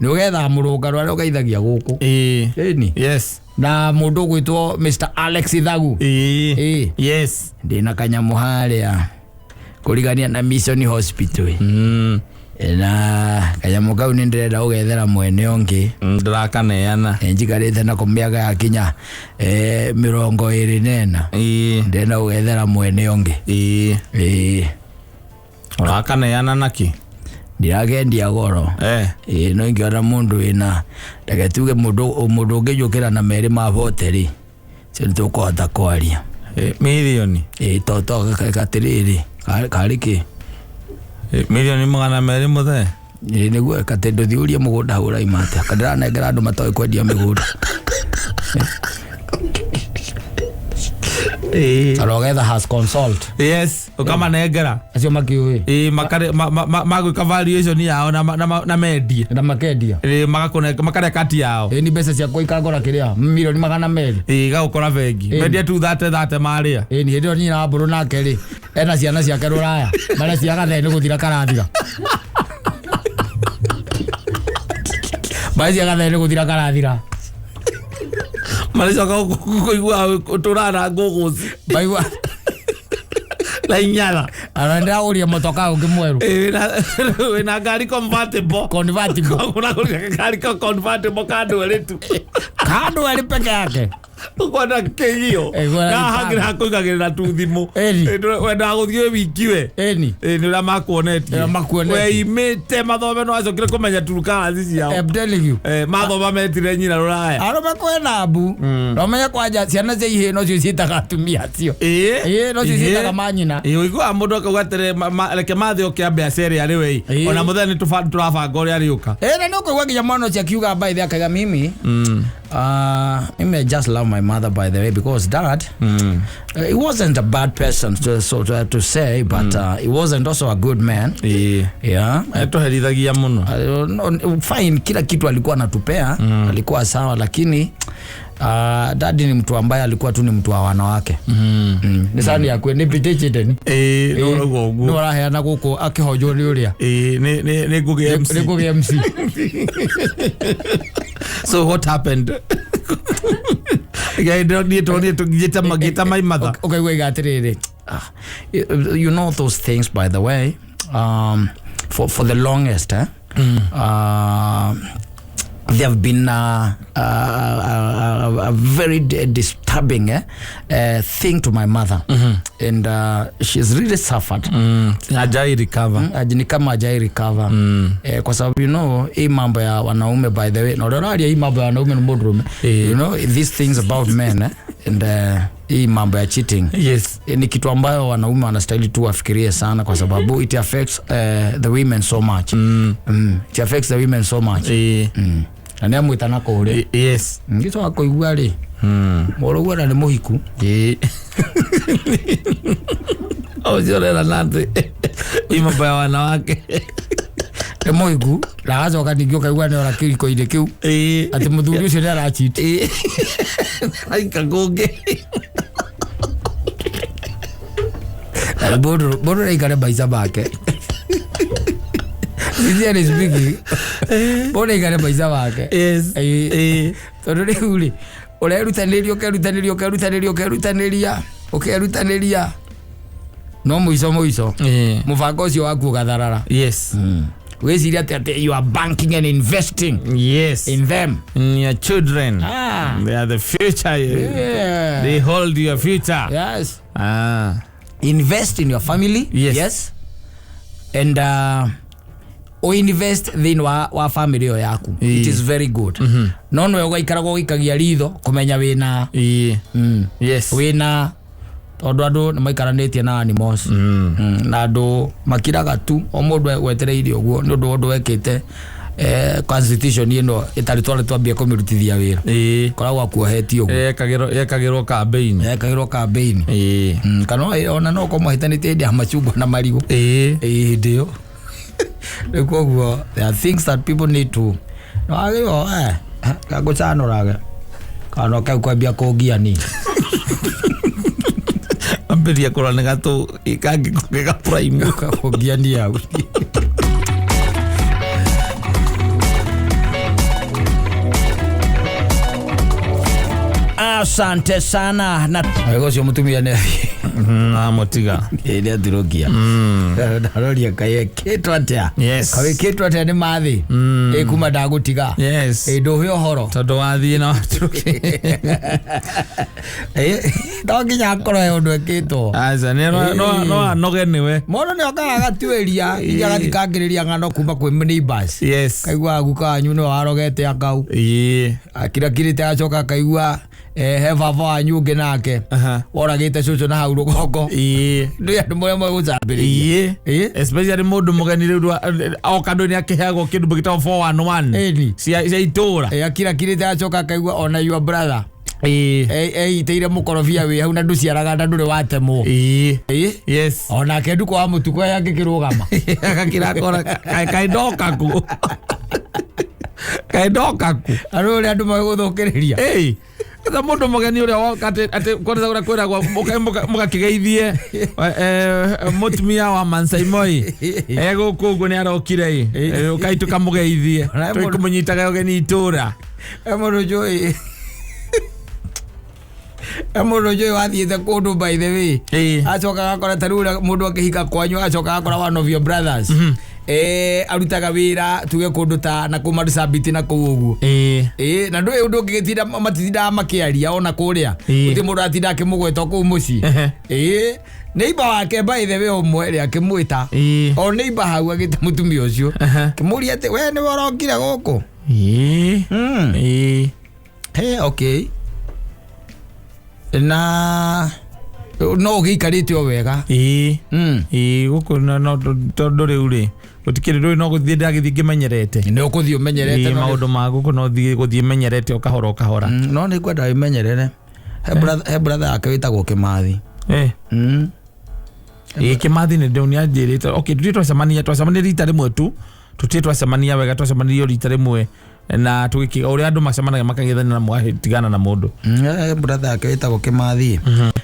Nĩ ũgethaga mũrũngarũ arĩa ũgeithagia gũkũ. Ĩ. Ĩni. Yes. Na mũndũ ũgwĩtwo Mr. Alex Ithagu. Ĩ. Ĩ. Yes. Ndĩna kanyamũ harĩa kũrigania na Mission Hospital. Mm. Na kanyamũ kau nĩ ndĩrenda gũgethera mwene ũngĩ. Ndĩrakaneana. Njikarĩte nako mĩaka ya kinya 24. Ĩ. Ndĩrenda gũgethera mwene ũngĩ. Ĩ. Ĩ. Ũrakaneana nakĩ? Ndirakendia goro. Eh. Ĩ no ingĩona mũndũ wĩna reke tuge mũndũ mũndũ ũngĩnjũkĩra na merĩ ma bote rĩ cio nĩ tũkũhota kwaria. Ĩ, Mirioni. Ĩ to to atĩrĩrĩ karĩ kĩ? Ĩ, Mirioni 200 mũthee. Ĩ nĩguo katĩ ndũthiĩ ũrie mũgũnda hau ũraima atĩa kandĩranengera andũ matoĩ kwendia mĩgũnda. Ĩ. Kana ũgetha has consult Yes, ũkamanengera. acio makĩũĩ Ĩ makare magwĩka valuation yao na na mendie. na makendia. Ĩ magakũnenga makarĩa kati yao. Ĩ ni mbeca ciakwa ikangora kĩrĩa milioni 200. Ĩ gagũkora bengi. Ĩ. Mendie tu thate thate marĩa. Ĩ ni hĩndĩ ĩyo nyina wa mbũrũ nake rĩ ena ciana ciake rũraya marĩa cia gathee nĩ gũthira karathira. Marĩa cia gathee nĩ gũthira karathira. Maricoka kũigua ũtũraga na ngũgũci Maigua na inyatha. Ana ndĩragũria motoka ũngĩ mwerũ. Ĩ, wĩna ngari convertible. Convertible. Ũragũrire ngari ka convertible ka andũ erĩ tu. Kando arĩ peke yake. Ũkona kĩgio. Eh, ũkona Na gĩbanga. hangĩ hakũigagĩrĩra tu thimũ. Ĩni. Ĩ, wendaga gũthiĩ wĩ wiki we. Ĩni. Ĩ, nĩ ũrĩa makuonetie. Ũrĩa makuonetie. Weimĩte mathome no acokire kũmenya turukaraci ciao. I'm telling you. Eh, mathoma metire nyina rũraya. Arũme kwĩna mbu. Nomenye kwanja ciana cia ihĩĩ nocio ciĩtaga atumia acio. Ĩ. Ĩ, nocio ciĩtaga manyina. Ĩ, ũiguaga mũndũ akauga atĩrĩ reke mathe oke ambe acere arĩ we. Ĩ. Ona mũthenya nĩ tũrabanga ũrĩa arĩũka. Ĩ, na nĩ ũkũigua nginya mwana ũcio akiuga by the akauga mimi mimi I just love my mother by the way because dad he wasn't a bad person to say but he wasn't also a good man. Ĩ. Yeah. Etũherithagia mũno. No, fine, kila kitu alikuwa anatupea, alikuwa sawa, lakini dadi ni mtu ambaye alikuwa tu ni mtu wa wanawake. Nĩ cani yakwe nĩ mbĩtĩkĩte ni. Ĩ, no ũguo Nĩ ũguo. ũraheana gũkũ akĩhonjwo nĩ ũrĩa. Ĩ, nĩ Ngũgĩ MC. Nĩ Ngũgĩ MC. So what happened? Ngai ndĩronire tondũ ngĩta my mother. Ũkaigua iga atĩrĩrĩ, you know those things by the way, for the longest, eh? They have been a very disturbing thing to my mother. And she's really suffered. Hajai recover. Ni kama hajai recover. Kwa sababu you know hii mambo ya wanaume by the way, na ũrĩa hii mambo ya wanaume ni mũndũrũme. You know these things about men, and hii mambo ya cheating. Yes. Ni kitu ambayo wanaume wanastahili tu wafikirie sana kwa sababu it affects the women so much. It affects the women so much. Na nĩ amwĩtana kũrĩa. Yes. Ngĩcoka kũigua rĩ, mũrũguo na nĩ mũhiku. Ũcio ũrera nathĩ. Hii mambo ya wanawake. Nĩ mũhiku na agacoka ningĩ ũkaigua nĩ ora kĩriko-inĩ kĩu atĩ mũthuri ũcio nĩ aracheat. Aika kũngĩ. Mũndũ nĩaikare maica make. Sincerely speaking, mũndũ nĩaikare maica make. Yes. Tondũ rĩu rĩ, ũrerutanĩria ũkerutanĩria ũkerutanĩria ũkerutanĩria ũkerutanĩria no mũico mũico mũbango ũcio waku ũgatharara. Yes. Wĩciria atĩ you are banking and investing Yes. in them. In your children. They are the future. Yeah. They hold your future. Yes. Invest in your family. Yes. Yes. And o invest thĩinĩ wa family ĩyo yaku. It is very good. No nĩwe ũgaikaraga ũgĩikagia ritho kũmenya wĩna Yes. wĩna tondũ andũ nĩ maikaranĩtie na animals. Na andũ makiraga tu o mũndũ wetereire ũguo nĩ ũndũ wa ũndũ wekĩte constitution ĩno ĩtarĩ twarĩ twambie kũmĩrutithia wĩra. Koragwo akuohetie ũguo. Yekagĩrwo campaign. Yekagĩrwo campaign. Kana ona no ũkorwo mahĩtanĩtie hĩndĩ ya macungwa na marigũ. Ĩĩ, hĩndĩ ĩyo rĩu koguo there are things that people need to wagĩrĩirwo kangũcanũrage kana kau kwambia kũngia ni Ambĩrĩria kũrora nĩ gatũ kangĩ ga prime. Kũngia ni hau. Asante sana na wega ũcio mũtumia nĩ Na mũtiga. Ĩ, nĩ atirũkia ndaroria kaĩ ekĩtwo atĩa. Yes. Kaĩ wĩkĩtwo atĩa nĩ mathĩ ĩ kuma ndagũtiga. Yes. Ĩ ndũhe ũhoro. Tondũ wathiĩ na watũrũki. Ĩ, to nginya akorwo he ũndũ ekĩtwo. Aca nĩ no anoge nĩwe. Mũndũ nĩ okaga agatuĩria ningĩ agathikangĩrĩria ng'ano kuma kwĩ neighbors. Yes. Kaigua guka wanyu nĩwe warogete akau akirakirĩte agacoka akaigua he baba wanyu ũngĩ nake woragĩte cũcũ na hau rũgongo. Ndĩ andũ marĩa megũcambĩrĩria. Especially mũndũ mũgeni rĩu oka andũ nĩ akĩheagwo kĩndũ gĩtagwo 411 Ĩni. cia itũra. Akirakirĩte agacoka akaigua ona your brother eitĩire mũkorobia wĩ hau na ndũciaraga na ndũrĩ watemwo. Yes. Onake ndukũ wa mũtukũ aya angĩkĩrũgama Agakira akora kaĩ ndoka ku. Kaĩ ndoka ku. Arĩ ũrĩa andũ magũthũkĩrĩria. Ĩĩ. Sasa mũndũ mũgeni ũrĩa woka atĩ kwanza ũrĩa kwĩragwo mũgakĩgeithie mũtumia wa Mansai Moi egũkũ ũguo nĩ arokire ĩ ũkai tũkamũgeithie Ona tũkũmũnyitaga ũgeni itũra. He mũndũ njũĩ Mũndũ njũĩ wathiĩte kũndũ, by the way, acoka agakora ta rĩu ũrĩa mũndũ akĩhika kwanyu, acoka agakora one of your brothers arutaga wĩra tuge kũndũ ta na kũu Marsabit na kũu ũguo. Na ndũĩ ũndũ ũngĩgĩtinda, matitindaga makĩaria ona kũrĩa. Gũtirĩ mũndũ atinda akĩmũgweta kũu mũciĩ. Neighbor wake, by the way, ũmwe rĩ, akĩmwĩta o neighbor hau, agĩta mũtumia ũcio, kĩmũria atĩ, "We nĩwe ũrokire gũkũ?" Hey, okay, na no ũgĩikarĩte o wega? Ĩĩ, gũkũ no tondũ rĩu rĩ, gũtikĩrĩ rĩu, no gũthiĩ ndagĩthiĩ ngĩmenyerete. Nĩ ũkũthiĩ ũmenyerete. Maũndũ ma gũkũ no thiĩ gũthiĩ menyerete o kahora o kahora. No nĩ ngwenda wĩmenyerere. He brother yake wĩtagwo Kĩmathi. Ĩĩ, Kĩmathi nĩ ndĩu nĩ anjĩrĩte. Okay, tũtirĩ twacemania rita rĩmwe tu, tũtirĩ twacemania wega, twacemanirie o rita rĩmwe na tũgĩkĩga ũrĩa andũ macemanagia makagethania na mũgatigana na mũndũ. He brother yake wĩtagwo Kĩmathi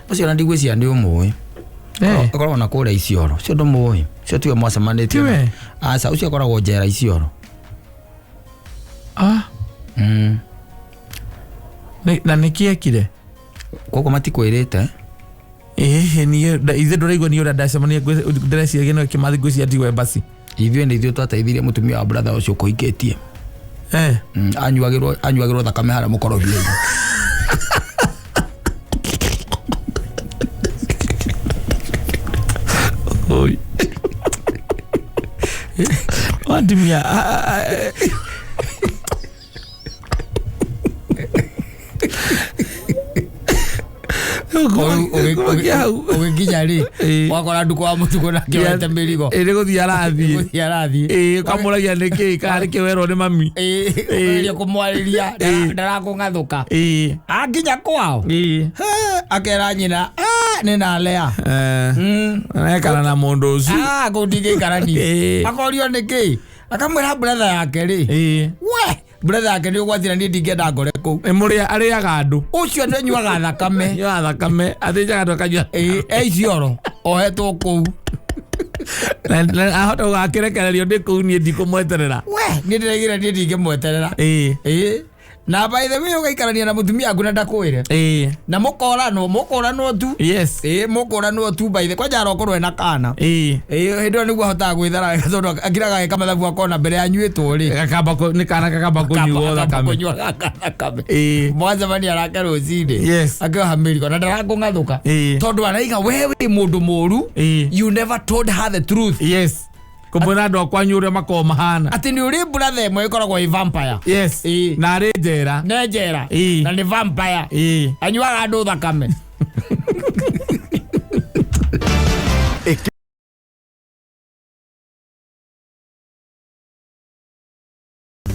ũcio, na ndigwĩciria nĩ ũmũĩ. Akoragwo na kũrĩa Isiolo. Ũcio ndũmũĩ, ũcio tiwe mwacemanĩtie? Tiwe? Aca, ũcio akoragwo njera Isiolo. Ah, na nĩkĩ ekire? Koguo matikwĩrĩte? Ĩhĩ, niĩ ithuĩ ndũraigua niĩ ũrĩa ndacemania, ndĩreciragia nĩwe Kĩmathi, ngwĩciria tiwe basi. Ithuĩ nĩ ithuĩ twateithirie mũtumia wa brother ũcio kũhikĩtie. Anyuagĩrwo thakame harĩa mũkorobia-inĩ. Oi. Watumia. Ũgĩkinya rĩ, wakora ndukũ wa mũtukũ nake wete mĩrigo. Ĩ, nĩ gũthiĩ arathiĩ. Gũthiĩ arathiĩ. Ĩ, ũkamũragia nĩkĩ, kana nĩkĩ werwo nĩ mami. Ũkageria kũmwarĩria, ndarakũng'athũka. Akinya kwao, he, akera nyina, "Ah, nĩ nalea." Ekara na mũndũ ũcio. Ah, kũu ndingĩikarania. Akorio nĩkĩ, akamwĩra brother yake rĩ, we brother yake nĩ ũgwati na niĩ ndingĩenda ngore kũu. Nĩ mũrĩa arĩaga andũ. Ũcio nĩ anyuaga thakame. Anyuaga thakame, athĩnjaga andũ akanyua. Ĩ, e Isiolo ohetwo kũu. Na ahota gũgakĩrekererio ndĩ kũu, niĩ ndikũmweterera. We niĩ ndĩraigĩra niĩ ndingĩmweterera. Ĩ, na by the way, ũgaikarania na mũtumia waku na ndakwĩre, na mũkoranwo tu. Ĩ, mũkoranwo tu, by the kwanja arokorwo ena kana. Ĩ, hĩndĩ ĩyo nĩguo ahotaga gwĩthara wega, tondũ akiraga agĩka mathabu akona mbere anyuĩtwo rĩ, Gakamba nĩ kana gakamba kũnyuo thakame. Kũnyua thakame. Mwacemania nake rũcinĩ, akĩoha mĩrigo na ndarakũng'athũka, tondũ araiga we wĩ mũndũ mũru. You never told her the truth. Yes, kũmwĩra andũ a kwanyu ũrĩa makoragwo mahana. Atĩ nĩ ũrĩ brother ĩmwe ĩkoragwo ĩ vampire. Na arĩ njera. Ne njera. Na nĩ vampire. Anyuaga andũ thakame.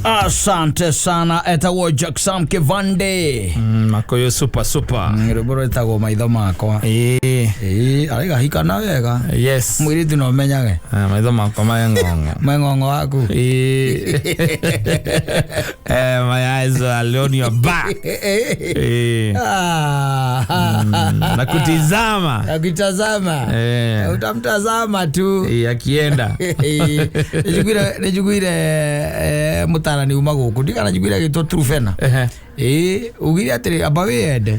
Asante sana, etagwo Jackson Kivande. Makoyo super super. Rwĩmbo rwĩtagwo Maitho Makwa. Ĩĩ, araiga hikana wega. Mũirĩtu no ũmenyage. Ah, maitho makwa meng'ong'o. Meng'ong'o waku. My eyes are on your back. Ah. Na kutizama. Akitazama. Utamtazama tu. Akienda. Nĩnjiguire mũtarani uma gũkũ, ndigana njiguire agĩtwo Trufena. Ĩĩ, ugire atĩrĩ, amba wĩyende.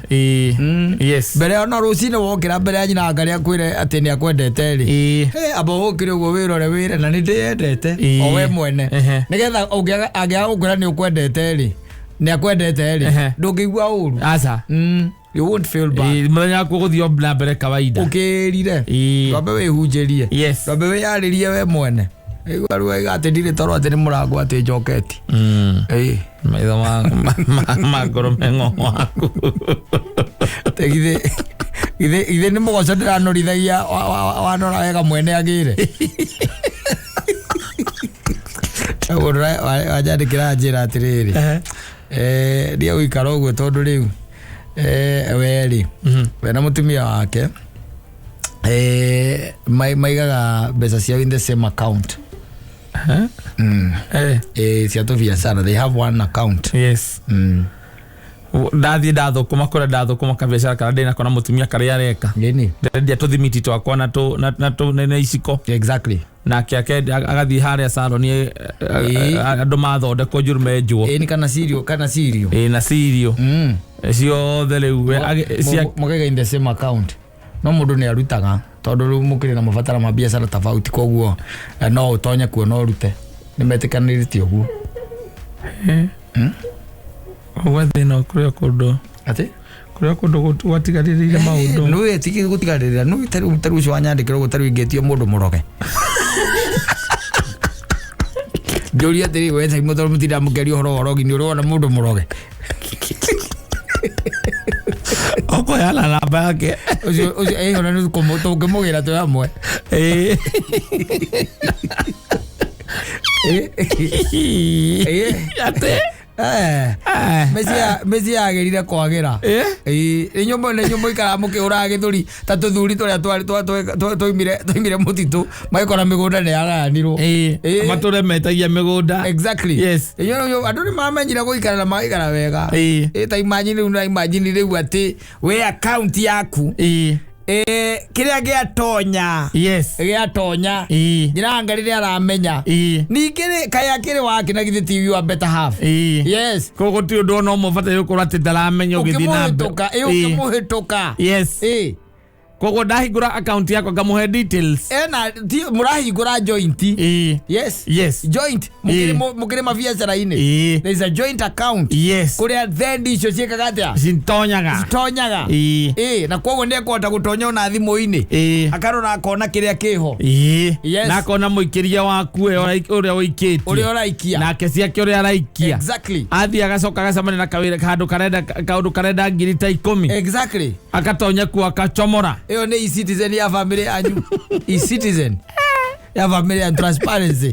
Mbere ona rũcinĩ wokĩra, mbere ya nyina ngarĩa akwĩre atĩ nĩ akwendete rĩ, He, amba ũkĩre ũguo wĩrore wĩre na nĩ ndĩyendete o we mwene, nĩgetha angĩaga gũkwĩra nĩ ũkwendete rĩ, nĩ akwendete rĩ, ndũngĩigua ũru. Aca. You won't feel bad. Mũthenya waku ũgũthiĩ o na mbere kawaida. Ũkĩrire, ndwambe wĩhunjĩrie, ndwambe wĩyarĩrie we mwene. Igua rĩu aiga atĩ ndirĩ toro, atĩ nĩ mũrango atĩ njoketi. Maitho ma ngoro meng'ong'o waku. Githĩ nĩ mũgoco ndĩranorithagia wanora wega mwene agĩre. Mũndũ wanjandĩkĩra njĩra atĩrĩrĩ, ndiĩ gũikara ũguo, tondũ rĩu we rĩ, we na mũtumia wake maigaga mbeca ciao in the same account. Cia tũbiacara, they have one account. Ndathiĩ ndathũkũma kũrĩa ndathũkũma kabiacara karĩa ndĩnako na mũtumia karĩa areka, Nini? Ndĩrendia tũthimiti twakwa na tũ- na- na tũ- na iciko. Nake agathiĩ harĩa saloni, andũ mathondekwo njũru menjwo. Ĩni, kana cirio. Ĩ, na cirio. Ciothe rĩu we cia Mũkaiga in the same account, no mũndũ nĩ arutaga tondũ rĩu mũkĩrĩ na mabatara ma biacara tofauti, koguo no ũtonye kuo no ũrute, nĩ metĩkanĩrĩte ũguo. Ũguo thĩna kũrĩa kũndũ Atĩ kũrĩa kũndũ gwatigarĩrĩire maũndũ. Nĩ tiki gũtigarĩrĩra nĩ tarĩu ũcio wanyandĩkĩra ũguo, tarĩu ingĩtio mũndũ mũroge njũria atĩrĩ, we Simon, tondũ mũtinda mũkĩaria ũhoro wa ũrogi, nĩ ũrona mũndũ mũroge? Ũkũheana namba yake. Ũcio ĩho na nĩ tũngĩmũgĩra twĩ hamwe. Atĩ Mĩciĩ yagĩrire kwagĩra. Ĩĩ, nĩ nyũmba ikaraga mũkĩhũraga gĩthũri ta tũthuri tũrĩa twaimire mũtitũ magĩkora mĩgũnda nĩ yagayanirwo. Matũre metagia mĩgũnda. Exactly. Andũ nĩ mamenyire gũikara na magaikara wega. Ta imagine rĩu, na imagine rĩu atĩ we account yaku, kĩrĩa gĩatonya, gĩatonya, njĩra rĩrĩa aramenya. Ningĩ rĩ, kaĩ akĩrĩ wake na githĩ ti your better half? Yes. Koguo gũtirĩ ũndũ ona ũmwe ũbataire gũkorwo atĩ ndaramenya ũgĩthiĩ na mbere. Ũkĩmũhĩtũka, ũkĩmũhĩtũka. Koguo ndahingũra account yakwa ngamũhe details. Ena ti mũrahingũra joint. Yes. Joint mũkĩrĩ mabiacara-inĩ. There is a joint account kũrĩa thendi icio ciĩkaga atĩa? Cintonyaga. Citonyaga. Na koguo nĩ ekũhota gũtonya ona thimũ-inĩ, akarora akona kĩrĩa kĩho. Na akona mũikĩria waku we ũrĩa ũikĩtie, ũrĩa ũraikia, nake ciake ũrĩa araikia. Athiĩ agacoka agacemania na kawĩra handũ karenda kaũndũ karenda ngiri ta 10. Akatonya kuo akacomora. Ĩyo nĩ e-citizen ya family yanyu, e-citizen ya family and transparency.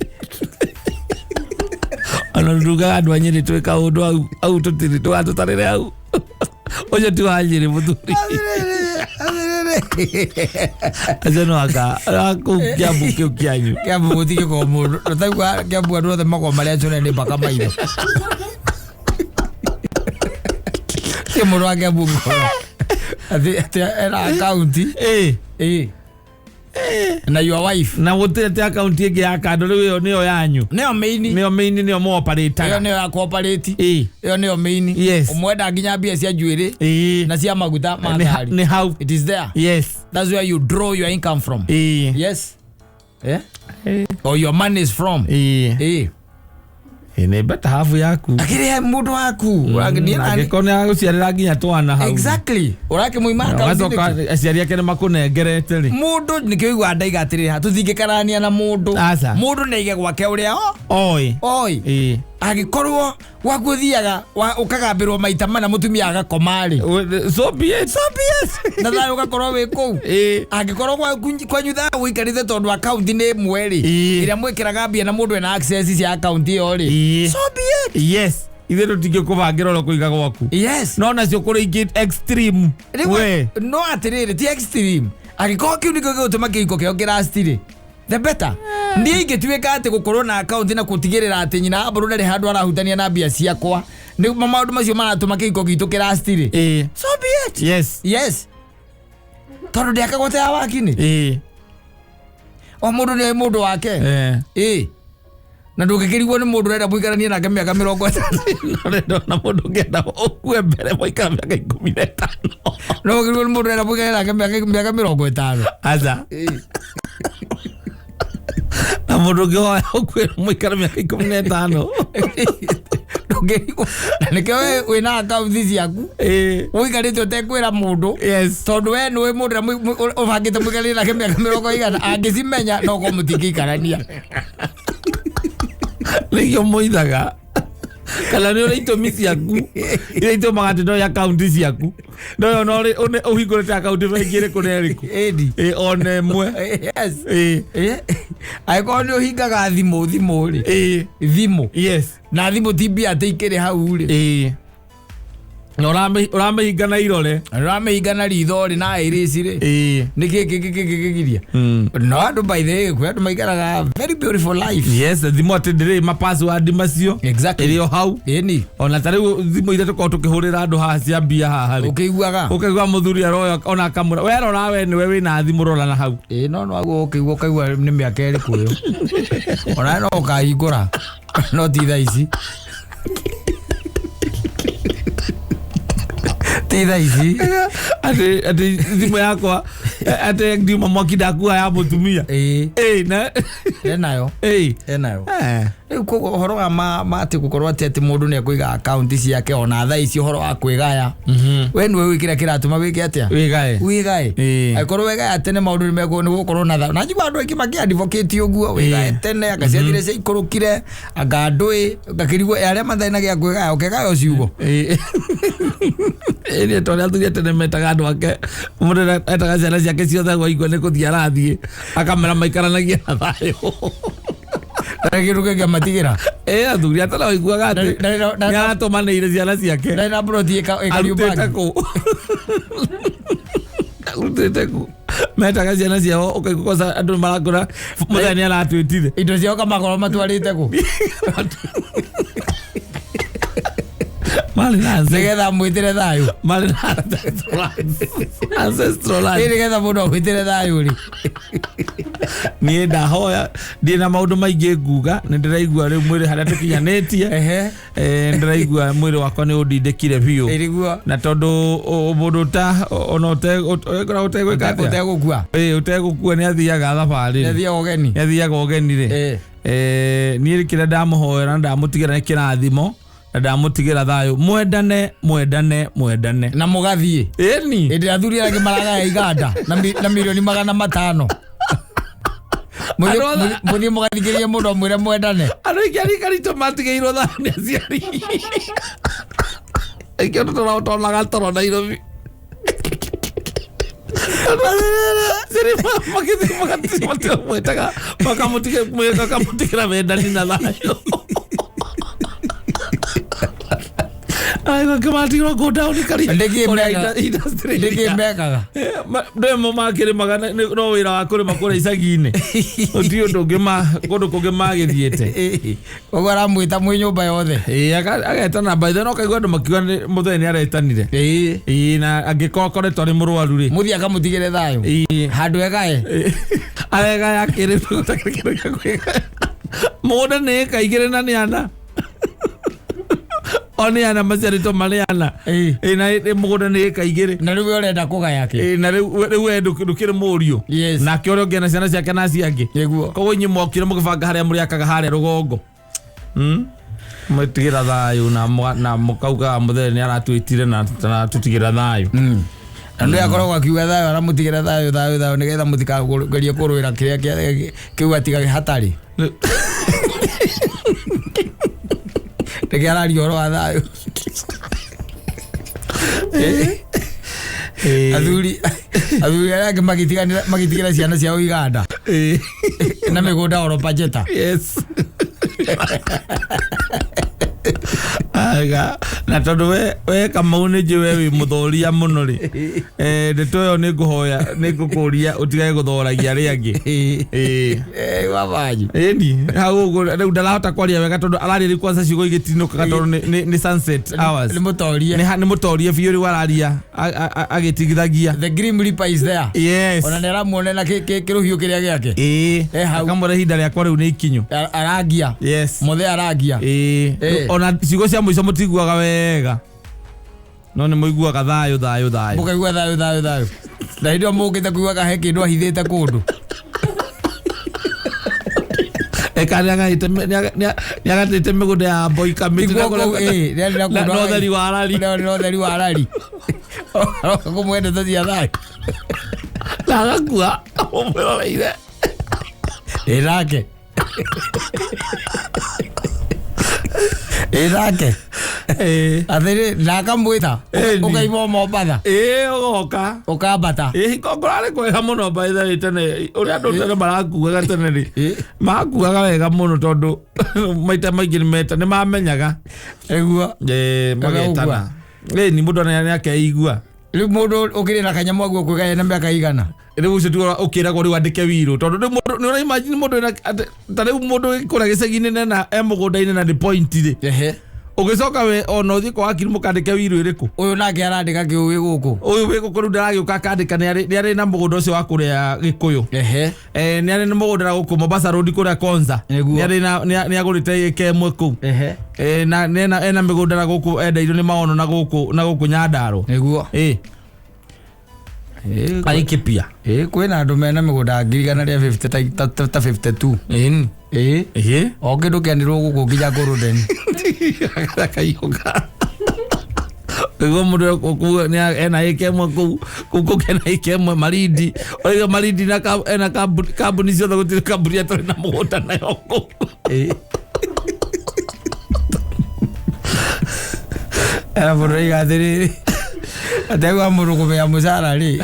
Ona ndugaga andũ a Nyĩrĩ twĩ kaũndũ hau hau tũtirĩ tũgatũtarĩre hau, ũcio ti wa Nyĩrĩ mũthuri. Acio no anga kũu Kĩambu kĩu kĩanyu. Kĩambu gũtingĩkorwo mũndũ taigua Kĩambu andũ othe makorwo marĩ acũre nĩ mpaka maitho ti mũndũ wa Kĩambu ũngĩkorwo atĩ ena akaunti na your wife. Na gũtirĩ atĩ akaunti ĩngĩ ya kando rĩu, ĩyo nĩyo yanyu. Nĩyo main. Nĩyo main, nĩyo Ĩyo mũoparĩtaga. Nĩyo ya cooperate. Ĩyo nĩyo main. Ũmwenda nginya mbia cia njuĩrĩ na cia maguta ma ngari. Nĩ hau. It is there. That's where you draw your income from. Yes, yeah? Or your money is from. Nĩ better half yaku. Akĩrĩ mũndũ waku. Angĩkorwo nĩ agũciarĩra nginya twana hau. Exactly, ũrakĩmũima akaunti Ũgacoka nĩkĩ? Aciari ake nĩ makũnengerete rĩ. Mũndũ nĩkĩo igua ndaiga atĩrĩrĩ, ha tũtingĩkarania na mũndũ. Aca. Mũndũ nĩ aige gwake ũrĩa o Oĩ. Oi. Angĩkorwo gwaku ũthiaga ũkagambĩrwo maita mana mũtumia agakoma rĩ, So be it. So be it. Na thayũ ũgakorwo wĩ kũu. Angĩkorwo kwanyu thayũ ũikarĩte tondũ akaunti nĩ ĩmwe rĩ, ĩrĩa mwĩkĩraga mbia na mũndũ ena access cia akaunti ĩyo rĩ, so be it. Yes, ithuĩ tũtingĩkũbangĩra ũrĩa kũiga gwaku. Yes. No nacio kũrĩ ingĩ extreme. Rĩu we no atĩrĩrĩ, ti extreme, angĩkorwo kĩu nĩkĩo gĩgũtũma kĩhiko kĩao kĩractirĩ, the better. Niĩ ingĩtuĩka atĩ gũkorwo na akaunti na gũtigĩrĩra atĩ nyina wa mbũrũ ndarĩ handũ arahutania na mbia ciakwa nĩ maũndũ macio maratũma kĩhiko gitũ kĩractirĩ, so be it. Yes, tondũ ndĩakagwo ta ya wakini. O mũndũ nĩ mũndũ wake. Na ndũngĩkĩrigwo nĩ mũndũ ũrenda mũikaranie nake mĩaka 50. No ndona mũndũ ũngĩenda ũkue mbere mũikara mĩaka 15. No ũkĩrigwo nĩ mũndũ ũrenda mũikaranie nake mĩaka 50. Aca. Na mũndũ ũngĩhoya ũkue mũikara mĩaka 15. Ndũngĩrigwo na nĩkĩo we wĩna akaunti ciaku ũikarĩte ũtekwĩra mũndũ, tondũ we nĩũĩ mũndũ ũrĩa ũbangĩte mũikaranie nake mĩaka mĩrongo igana angĩcimenya no korwo mũtingĩikarania. Nĩkĩo mũithaga kana nĩ ũrĩ itũmi ciaku iria itũmaga atĩ no akaunti ciaku no no ũhingũrĩte akaunti bengi ĩrĩkũ na ĩrĩkũ? Ĩni. Ona ĩmwe. Yes. Angĩkorwo nĩ ũhingaga thimũ rĩ, thimũ na thimũ ti mbia atĩ ikĩrĩ hau rĩ. Na ũramĩhinga na irore. Ũramĩhinga na ritho rĩ na ĩrĩci rĩ, nĩ kĩ kĩgiria? No andũ, by the way, kwĩ andũ maikaraga very beautiful life. Yes, thimũ atĩ ndĩrĩ ma password macio. Ĩrĩ o hau. Ona ta rĩu thimũ iria tũkoragwo tũkĩhũrĩra andũ haha cia mbia haha rĩ, ũkĩiguaga ũkaigua mũthuri aroya ona akamũra, we rora, we nĩwe wĩna thimũ, rora na hau. Ĩĩ, no aguo ũkĩigua ũkaigua nĩ mĩaka ĩrĩkũ ĩyo, ona no ũkahingũra no ti thaa ici. Ti thaa ici. Atĩ thimũ yakwa atĩ ndiuma mwaki ndakua ya mũtumia. Ĩĩ. Ĩĩ, na Enayo. Ĩĩ. Enayo. Eh. Rĩu koguo ũhoro wa ma atĩ gũkorwo atĩ mũndũ nĩ ekũiga akaunti ciake ona thaa ici ũhoro wa kwĩgaya, we nĩwe ũĩ kĩrĩa kĩratũma wĩke atĩa, Wĩgae. wĩgae. Ĩĩ. Angĩkorwo wĩgae tene maũndũ nĩ mekũ nĩ gũkorwo na thayũ, na njigua andũ aingĩ makĩ advocate ũguo, wĩgae tene anga ciathire ciaikũrũkire, anga ndũĩ, ngakĩrigwo arĩa matarĩ na gĩa kwĩgaya ũkegaya o ciugo. Ĩĩ. Ĩĩ, nĩ ta ũrĩa athuri a tene metaga andũ ake, mũndũ etaga ciana ciake ciothe waigua nĩ kũthiĩ arathiĩ akamera maikaranagia na thayũ. Na kĩndũ kĩngĩ amatigĩra. Ĩĩ, athuri a tene waiguaga atĩ nĩ aratũmanĩire ciana ciake. Ndarĩ na mburoti Arutĩte ĩkariũmbangi. kũ? Arutĩte kũ? Metaga ciana ciao ũkaigua kwanza andũ marakũra mũthenya nĩ aratwĩtire. Indo ciao kamakorwo matwarĩte kũ? Marĩ na Nĩgetha mwĩtĩre thayũ. Marĩ na ancestral land. Ĩ, nĩgetha mũndũ amwĩtĩre thayũ rĩ. Niĩ ndahoya ndirĩ na maũndũ maingĩ nguga, nĩ ndĩraigua rĩu mwĩrĩ harĩa tũkinyanĩtie. Ehe. Eh, ndĩraigua mwĩrĩ wakwa nĩ ũndindĩkire biũ. Ĩriguo. Na tondũ mũndũ ta ona ũtegũra ũtegwĩka atĩa? Ũtegũkua. Ĩĩ, ũtegũkua nĩ athiaga thabarĩ rĩ. Nĩathiaga ũgeni. Nĩ athiaga ũgeni rĩ. Ĩĩ. Eh, niĩ kĩrĩa ndamũhoera na ndamũtigĩra nĩ kĩrathimo na ndamũtigĩra thayũ, mwendane, mwendane, mwendane. Na mũgathiĩ. Ĩni. Hĩndĩ ĩrĩa athuri arĩa angĩ maragaya iganda na 500,000,000. Andũ othe- Mũthiĩ mũgathikĩrĩrie mũndũ amwĩre mwendane. Andũ aingĩ a rika ritũ matigĩirwo thayũ nĩ aciari aingĩ, ũndũ tũraũtonaga toro Nairobi. Aciari magĩthiĩ matimwĩtaga makamũtigĩra wendani na thayũ. Matigĩrwo kũu taũni Ndĩkĩ industry. Ndĩkĩ mekaga? Ndemo makĩrĩmaga no wĩra wa kũrĩma kũrĩa icagi-inĩ, gũtirĩ ũndũ ũngĩ kũndũ kũngĩ magĩthiĩte. Ĩĩ. Koguo aramwĩta mwĩ nyũmba yothe. Ĩĩ, agetana by no kaigua andũ makiuga mũthee nĩ aretanire. Ĩĩ. Ĩĩ, na angĩkorwo akoretwo arĩ mũrwaru rĩ, Mũthiĩ akamũtigĩre thayũ. Ĩĩ. Handũ egae. Ĩĩ. Aregaya kĩrĩ gũtakĩrĩ kĩndũ gĩa kwĩgaya, mũgũnda nĩ ĩka 2 na nĩ ana, o nĩ ana maciarĩtwo marĩ ana. Ĩĩ. Ĩĩ, na mũgũnda nĩ ĩka 2. Na rĩu we ũrenda kũgaya kĩ? Ĩĩ, na rĩu we ndũkĩrĩ mũriũ. Yes. Nake ũrĩa ũngĩ ena ciana ciake na acio angĩ. Nĩguo. Koguo inyuĩ mwokire mũgĩbanga harĩa mũrĩakaga harĩa rũgongo. Mwĩtigĩra thayũ na mũkaugaga mũthee nĩ aratwĩtire na aratũtigĩra thayũ. Na nĩ akoragwo akiuga thayũ, aramũtigĩra thayũ, thayũ, thayũ, nĩgetha mũtikagerie kũrũĩra kĩrĩa kĩu atiga hatarĩ. Nĩkĩo araria ũhoro wa thayũ. Athuri arĩa angĩ magĩtigĩra ciana ciao iganda na mĩgũnda oro pajeta. Yes. Aga, na tondũ we Kamau nĩ njũĩ we wĩ mũthoria mũno rĩ, eh, ndeto ĩyo nĩ ngũhoya, nĩ ngũkũria ũtigage gũthoragia arĩa angĩ. Ĩĩ. Eh, wabanyu. Ĩni hau ũguo rĩu ndarahota kwaria wega tondũ araria rĩu kwanza ciugo igĩtinũkaga tondũ nĩ sunset hours. Nĩ mũtorie. Nĩ mũtorie biũ, rĩu araria agĩtigithagia. The Grim Reaper is there. Yes. Ona nĩ aramuonera kĩrũhiũ kĩrĩa gĩake. Ĩĩ. Eh, hau. Akamwĩra ihinda rĩakwa rĩu nĩ ikinyu. Arangia. Yes. Mũthee arangia. Ĩĩ. Ĩĩ. Ona ciugo cia mũico mũtiguaga wega no nĩ mũiguaga thayũ, thayũ, thayũ. Mũkaigua thayũ, thayũ, thayũ, na hĩndĩ ĩyo mũkĩte kuigaga he kĩndũ ahithĩte kũndũ. Eka nĩagatĩte mĩgũnda ya Mboika mĩtĩ Nĩguo kũu, ĩĩ, nĩ arĩ na kũndũ na ũtheri wa rari. Na ũtheri wa rari. Aroka kũmũhe ndeto cia thayũ. Na agakua ũmwĩroreire. Ĩ nake. Ĩ nake. Ĩĩ. Atĩrĩ, na akamwĩta. Ĩni. Ũkaima Mombatha. Ĩĩ, ũgoka. Ũkambata. Ĩĩ, hingo kũrarĩ kwega mũno by the way tene, ũrĩa andũ tene marakuaga tene rĩ, Ĩĩ. makuaga wega mũno tondũ maita maingĩ nĩ mamenyaga. Nĩguo. Ĩĩ, magetana. Ĩĩ, ni mũndũ ona nĩ akeigua. Rĩu mũndũ ũkĩrĩ na kanyamũ aguo kwĩgaya na mĩaka igana. Rĩu ũcio tiguo ũkĩragwo rĩu andĩke wirũ, tondũ rĩu mũndũ nĩ ũra imagine mũndũ wĩna ta rĩu mũndũ wĩ kũrĩa gĩcagi-inĩ na e mũgũnda-inĩ na nĩ point rĩ. Ehe. Ũgĩcoka we ona ũthiĩ kwa wakiri mũkandĩke wiru ĩrĩkũ. Ũyũ nake arandĩka kĩ wĩ gũkũ. Ũyũ wĩ gũkũ rĩu ndaragĩũka akandĩka nĩ arĩ na mũgũnda ũcio wa kũrĩa Gĩkũyũ. Nĩ arĩ na mũgũnda na gũkũ Mombasa Road kũrĩa Konza. Nĩguo. Nĩ arĩ na nĩ agũrĩte ĩka ĩmwe kũu. Na nĩ ena mĩgũnda na gũkũ endeirio nĩ maono na gũkũ Nyandarua. Nĩguo. Laikipia. Ĩ, kwĩna andũ mena mĩgũnda 150,000 ta 52. Ĩni. Ĩ. Ĩ. O kĩndũ kĩanĩrwo gũkũ nginya Golden. Akaiyoka. Nĩguo mũndũ ũkuga nĩ ena ĩka ĩmwe kũu kũngĩ ena ĩka ĩmwe Malindi. Oiga Malindi na ena kambuni ciothe gũtirĩ kambuni atarĩ na mũgũnda nayo kũu. Ĩ. Era mũndũ oiga atĩrĩrĩ, ategwa mũndũ kũmenya mũcara rĩ,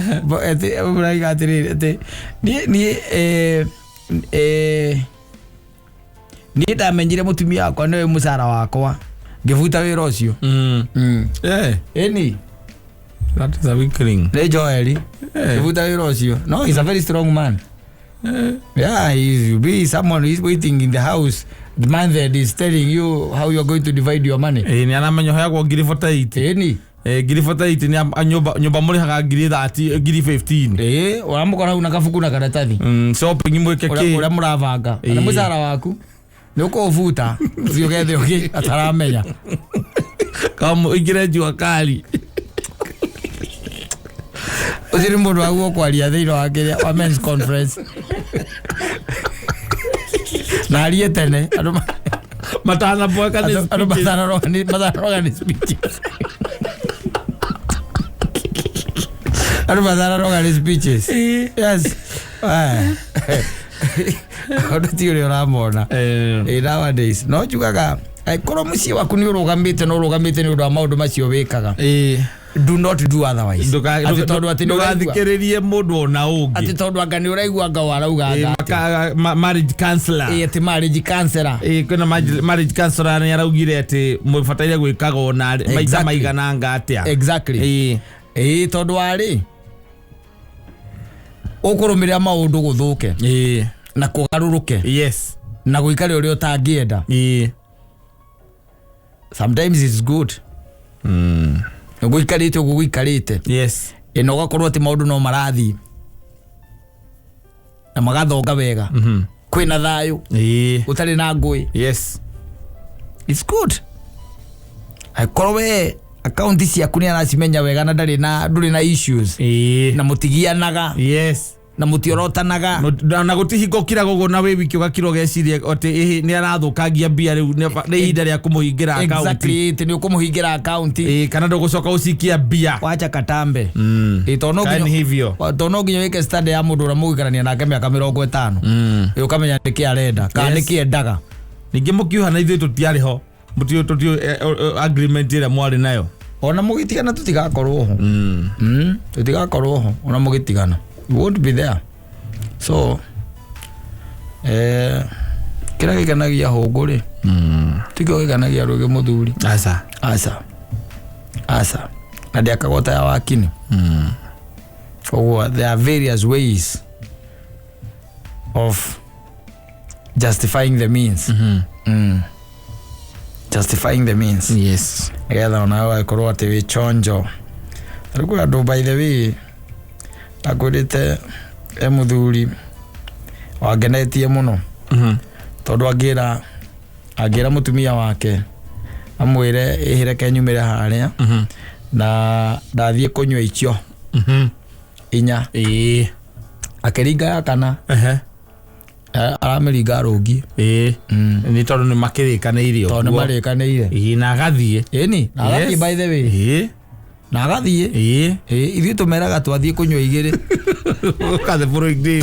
atĩ mũndũ oiga atĩrĩrĩ atĩ niĩ niĩ ndamenyire mũtumia wakwa nĩwe mũcara wakwa ngĩbuta wĩra ũcio. Ĩni. That is a weakling. Nĩ Joel. Ngĩbuta wĩra ũcio. No, he's a very strong man. Yeah, he's be someone who is waiting in the house. The man that is telling you how you are going to divide your money. Ĩ, nĩ aramenya ũheagwo ngiri 48. Ĩni. Ngiri 48 nĩ nyũmba mũrĩhaga ngiri 30, ngiri 15. Ĩ, ũramũkora hau na kabuku na karatathi. Shopping mwĩke Ũrĩa kĩ. ũrĩa mũrabanga. Na mũcara waku nĩ ũkũũbuta ũthiĩ ũgethe ũngĩ ataramenya. Kama ũingĩre jua kali. Ũcio nĩ mũndũ waguo kwaria thĩinĩ wa kĩrĩa wa men's conference. Na arie tene andũ Matanaboeka nĩ andũ speeches. matanaroga nĩ speeches. Andũ matanaroga nĩ speeches. Yes. Ũndũ ti ũrĩa ũramona. Ĩ, nowadays no njugaga angĩkorwo mũciĩ waku nĩ ũrũgamĩte na ũrũgamĩte nĩ ũndũ wa maũndũ macio wĩkaga, do not do otherwise. Atĩ tondũ atĩ nĩ ũraigua Ndũgathikĩrĩrie mũndũ ona atĩ ũngĩ. tondũ anga nĩ ũraigua anga warauga anga atĩa. Marriage counselor. Ĩ, atĩ marriage counselor. Ĩ, kwĩna marriage counselor nĩ araugire atĩ mũbataire gwĩkaga ona maita maigana anga atĩa. Exactly. Ĩ, tondũ warĩ ũkũrũmĩrĩra maũndũ gũthũke na kũgarũrũke na gũikare ũrĩa ũtangĩenda. Sometimes it's good gũikarĩte ũguo gũikarĩte. Ĩ, na ũgakorwo atĩ maũndũ no marathiĩ na magathonga wega, kwĩna thayũ, gũtarĩ na ngũĩ. It's good angĩkorwo we akaunti ciaku nĩ aracimenya wega na ndarĩ na ndũrĩ na issues na mũtigianaga na mũtiorotanaga. Na gũtihingo kiraga ũguo na wĩ wiki ũgakira ũgeciria atĩ ĩhĩ nĩ arathũkangia mbia rĩu nĩ ihinda rĩa kũmũhingĩra akaunti. Exactly, atĩ nĩ ũkũmũhingĩra akaunti. Kana ndũgũcoka ũcikia mbia. Wacha katambe. Ĩ, tondũ no Kaĩ nĩ hivyo. Tondũ no nginya wĩke study ya mũndũ ũrĩa mũgũikarania nake mĩaka 50. Ĩ, ũkamenya nĩkĩ arenda kana nĩkĩ endaga. Ningĩ mũkiuha na ithuĩ tũtiarĩ ho, mũtiũ tũtiũ agreement ĩrĩa mwarĩ nayo. Ona mũgĩtigana tũtigakorwo ho. Tũtigakorwo ho ona mũgĩtigana. We won't be there. So kĩrĩa gĩkenagia hũngũ rĩ, tikĩo gĩkenagia rũgĩ mũthuri. Aca. Aca, aca, na ndĩakagwo ta ya wakini. Koguo there are various ways of justifying the means. Justifying the means. Nĩgetha onawe ũgagĩkorwo atĩ wĩ chonjo. Tarĩu kwĩ andũ, by the way, ndakwĩrĩte e mũthuri wangenetie mũno tondũ angĩra mũtumia wake amwĩre ĩhĩreke nyumĩre harĩa na ndathiĩ kũnyua icio inya, akĩringa ya kana, aramĩringa arũngi. Nĩ tondũ nĩ makĩrĩkanĩire Tondũ nĩ ũguo. marĩkanĩire. Ĩĩ, na agathiĩ. Ĩni, na agathiĩ. By the way, na agathiĩ. Ĩ, ithuĩ tũmeraga twathiĩ kũnyua igĩrĩ. Ũka the following day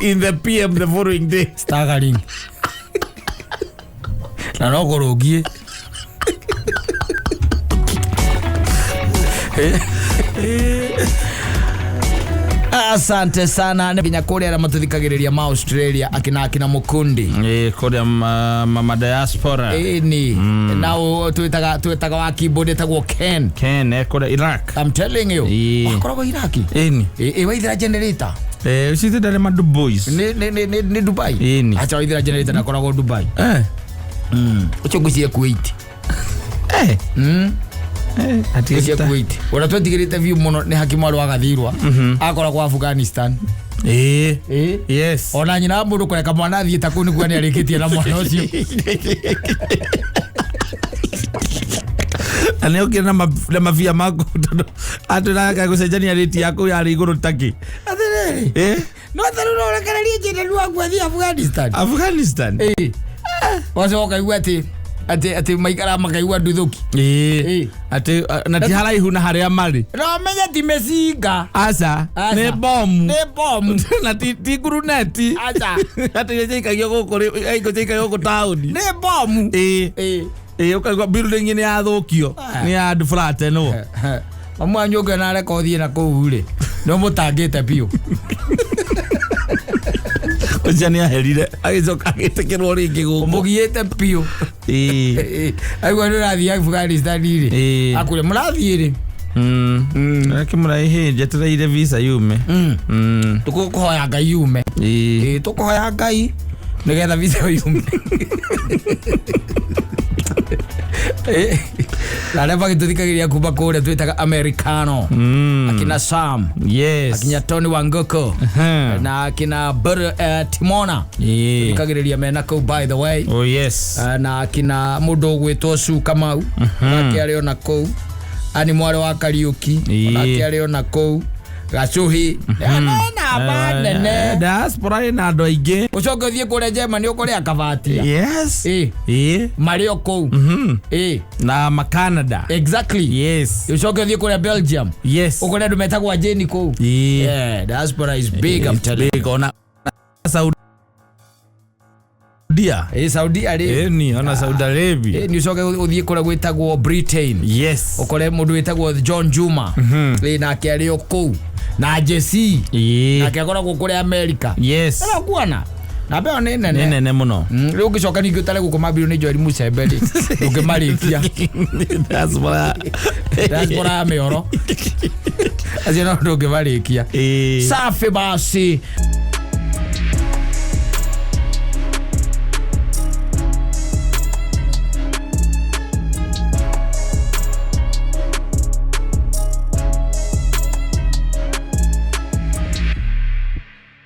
in the PM the following day. Staggering na no kũrũngiĩ. Asante sana nginya kũrĩa arĩa matũthikagĩrĩria ma Australia, akina Mukundi. Ĩĩ, kũrĩa mama diaspora. Ĩni, na twĩtaga wa keyboard ĩtagwo Ken. Ken kũrĩa Iraq. I'm telling you. Akoragwo Iraki. Ĩni. Ĩ, waithira generator. Ũcio ndarĩ ma boys. Nĩ Dubai. Ĩni. Acha, waithira generator ndakoragwo Dubai. Ũcio ngwĩciria Kuwait. Eh. Eh, ati Cia Kuwait ũrĩa twetigĩrĩte biũ mũno nĩ hakimu arĩ wa Gathirwa akoragwo Afghanistan. Eh. Ĩĩ. Yes. Ona nyina wa mũndũ kũreka mwana athiĩ ta kũu nĩguo nĩ arĩkĩtie na mwana ũcio. Na nä okire na mabia maku tondå atwä gå cenjania rä yaku yarä igå rå taki. Atĩrĩrĩ, Eh? no ta rĩu no ũrekererie njĩndanu waku athiĩ Afghanistan. Afghanistan. Ĩĩ. Wacoka ũkaigua atĩ maikara makaigua nduthũki. Ĩĩ. Ĩĩ. Atä na ti haraihu na harä a marä. No menye ti mĩcinga. Aca. Aca. Nä bomu. Nĩ bomu. Na ti nguruneti. Aca. Atä iria ciaikagio gå kå ciaikagio gå kå taåni. Nĩ bomu. Ĩĩ. Ĩĩ. Ĩĩ, ũkaigua building nä yathå kio Ah. nä ya andå flat ĩno. Mamu wanyu ũngĩona areka ũthiĩ na kũu rĩ, nĩ ũmũtangĩte biũ. Ũcio nä aherire agä coka agä tä kä rwo rä ngä gå kå. Ũmũgiĩte biũ. Ĩĩ. Aigua nĩ ũrathiĩ Afghanistan rĩ, Ĩĩ. akũrĩa mũrathiĩ rĩ. Reke mũraihi njetereire visa yume. Tũkũhoya Ngai yume. Ĩĩ. Ĩĩ, tũkũhoya Ngai nĩgetha visa ĩyo yume. Ĩĩ. Na arĩa magĩtũthikagĩrĩria kuma kũrĩa twĩtaga Americano, akina Sam, Yes. akinya Tony Wangoko na akina Timona. Ĩĩ. Thikagĩrĩria mena kũu, by the way. Oh yes. Na akina mũndũ ũgwĩtwo Su Kamau, nake arĩ ona kũu, ani mwarĩ wa Kariũki, Ĩĩ. onake arĩ ona kũu, Gacuhi namba nene. Diaspora ĩna andũ aingĩ. Ũcoke ũthiĩ kũrĩa Germany ũkore akabatia. Yes. Ĩĩ. Ĩĩ. Marĩ o kũu. Ĩĩ. Na macanada. Exactly. Yes. Ũcoke ũthiĩ kũrĩa Belgium Yes. ũkore andũ metagwo Jane kũu. Ĩĩ. Yeah, diaspora is big, I'm telling you. Big ona Saudia. Ĩĩ, Saudi arĩ. Ĩni ona Saudi Arabia. Ĩĩ, nĩ ũcoke ũthiĩ kũrĩa gwĩtagwo Britain, Yes. ũkore mũndũ wĩtagwo John Juma. Ĩĩ, nake arĩ o kũu, na Jesse Ĩĩ. nake akoragwo kũrĩa America. Yes. Ĩno kuona namba ĩyo nĩ Nĩ nene. nene mũno. Rĩu ũngĩcoka ningĩ ũtare gũkũ mambĩrĩrio nĩ Joel Musembe rĩ, ndũngĩmarĩkia. Diaspora. Diaspora ya mĩoro acio no ndũngĩmarĩkia. Ĩĩ. Safi basi.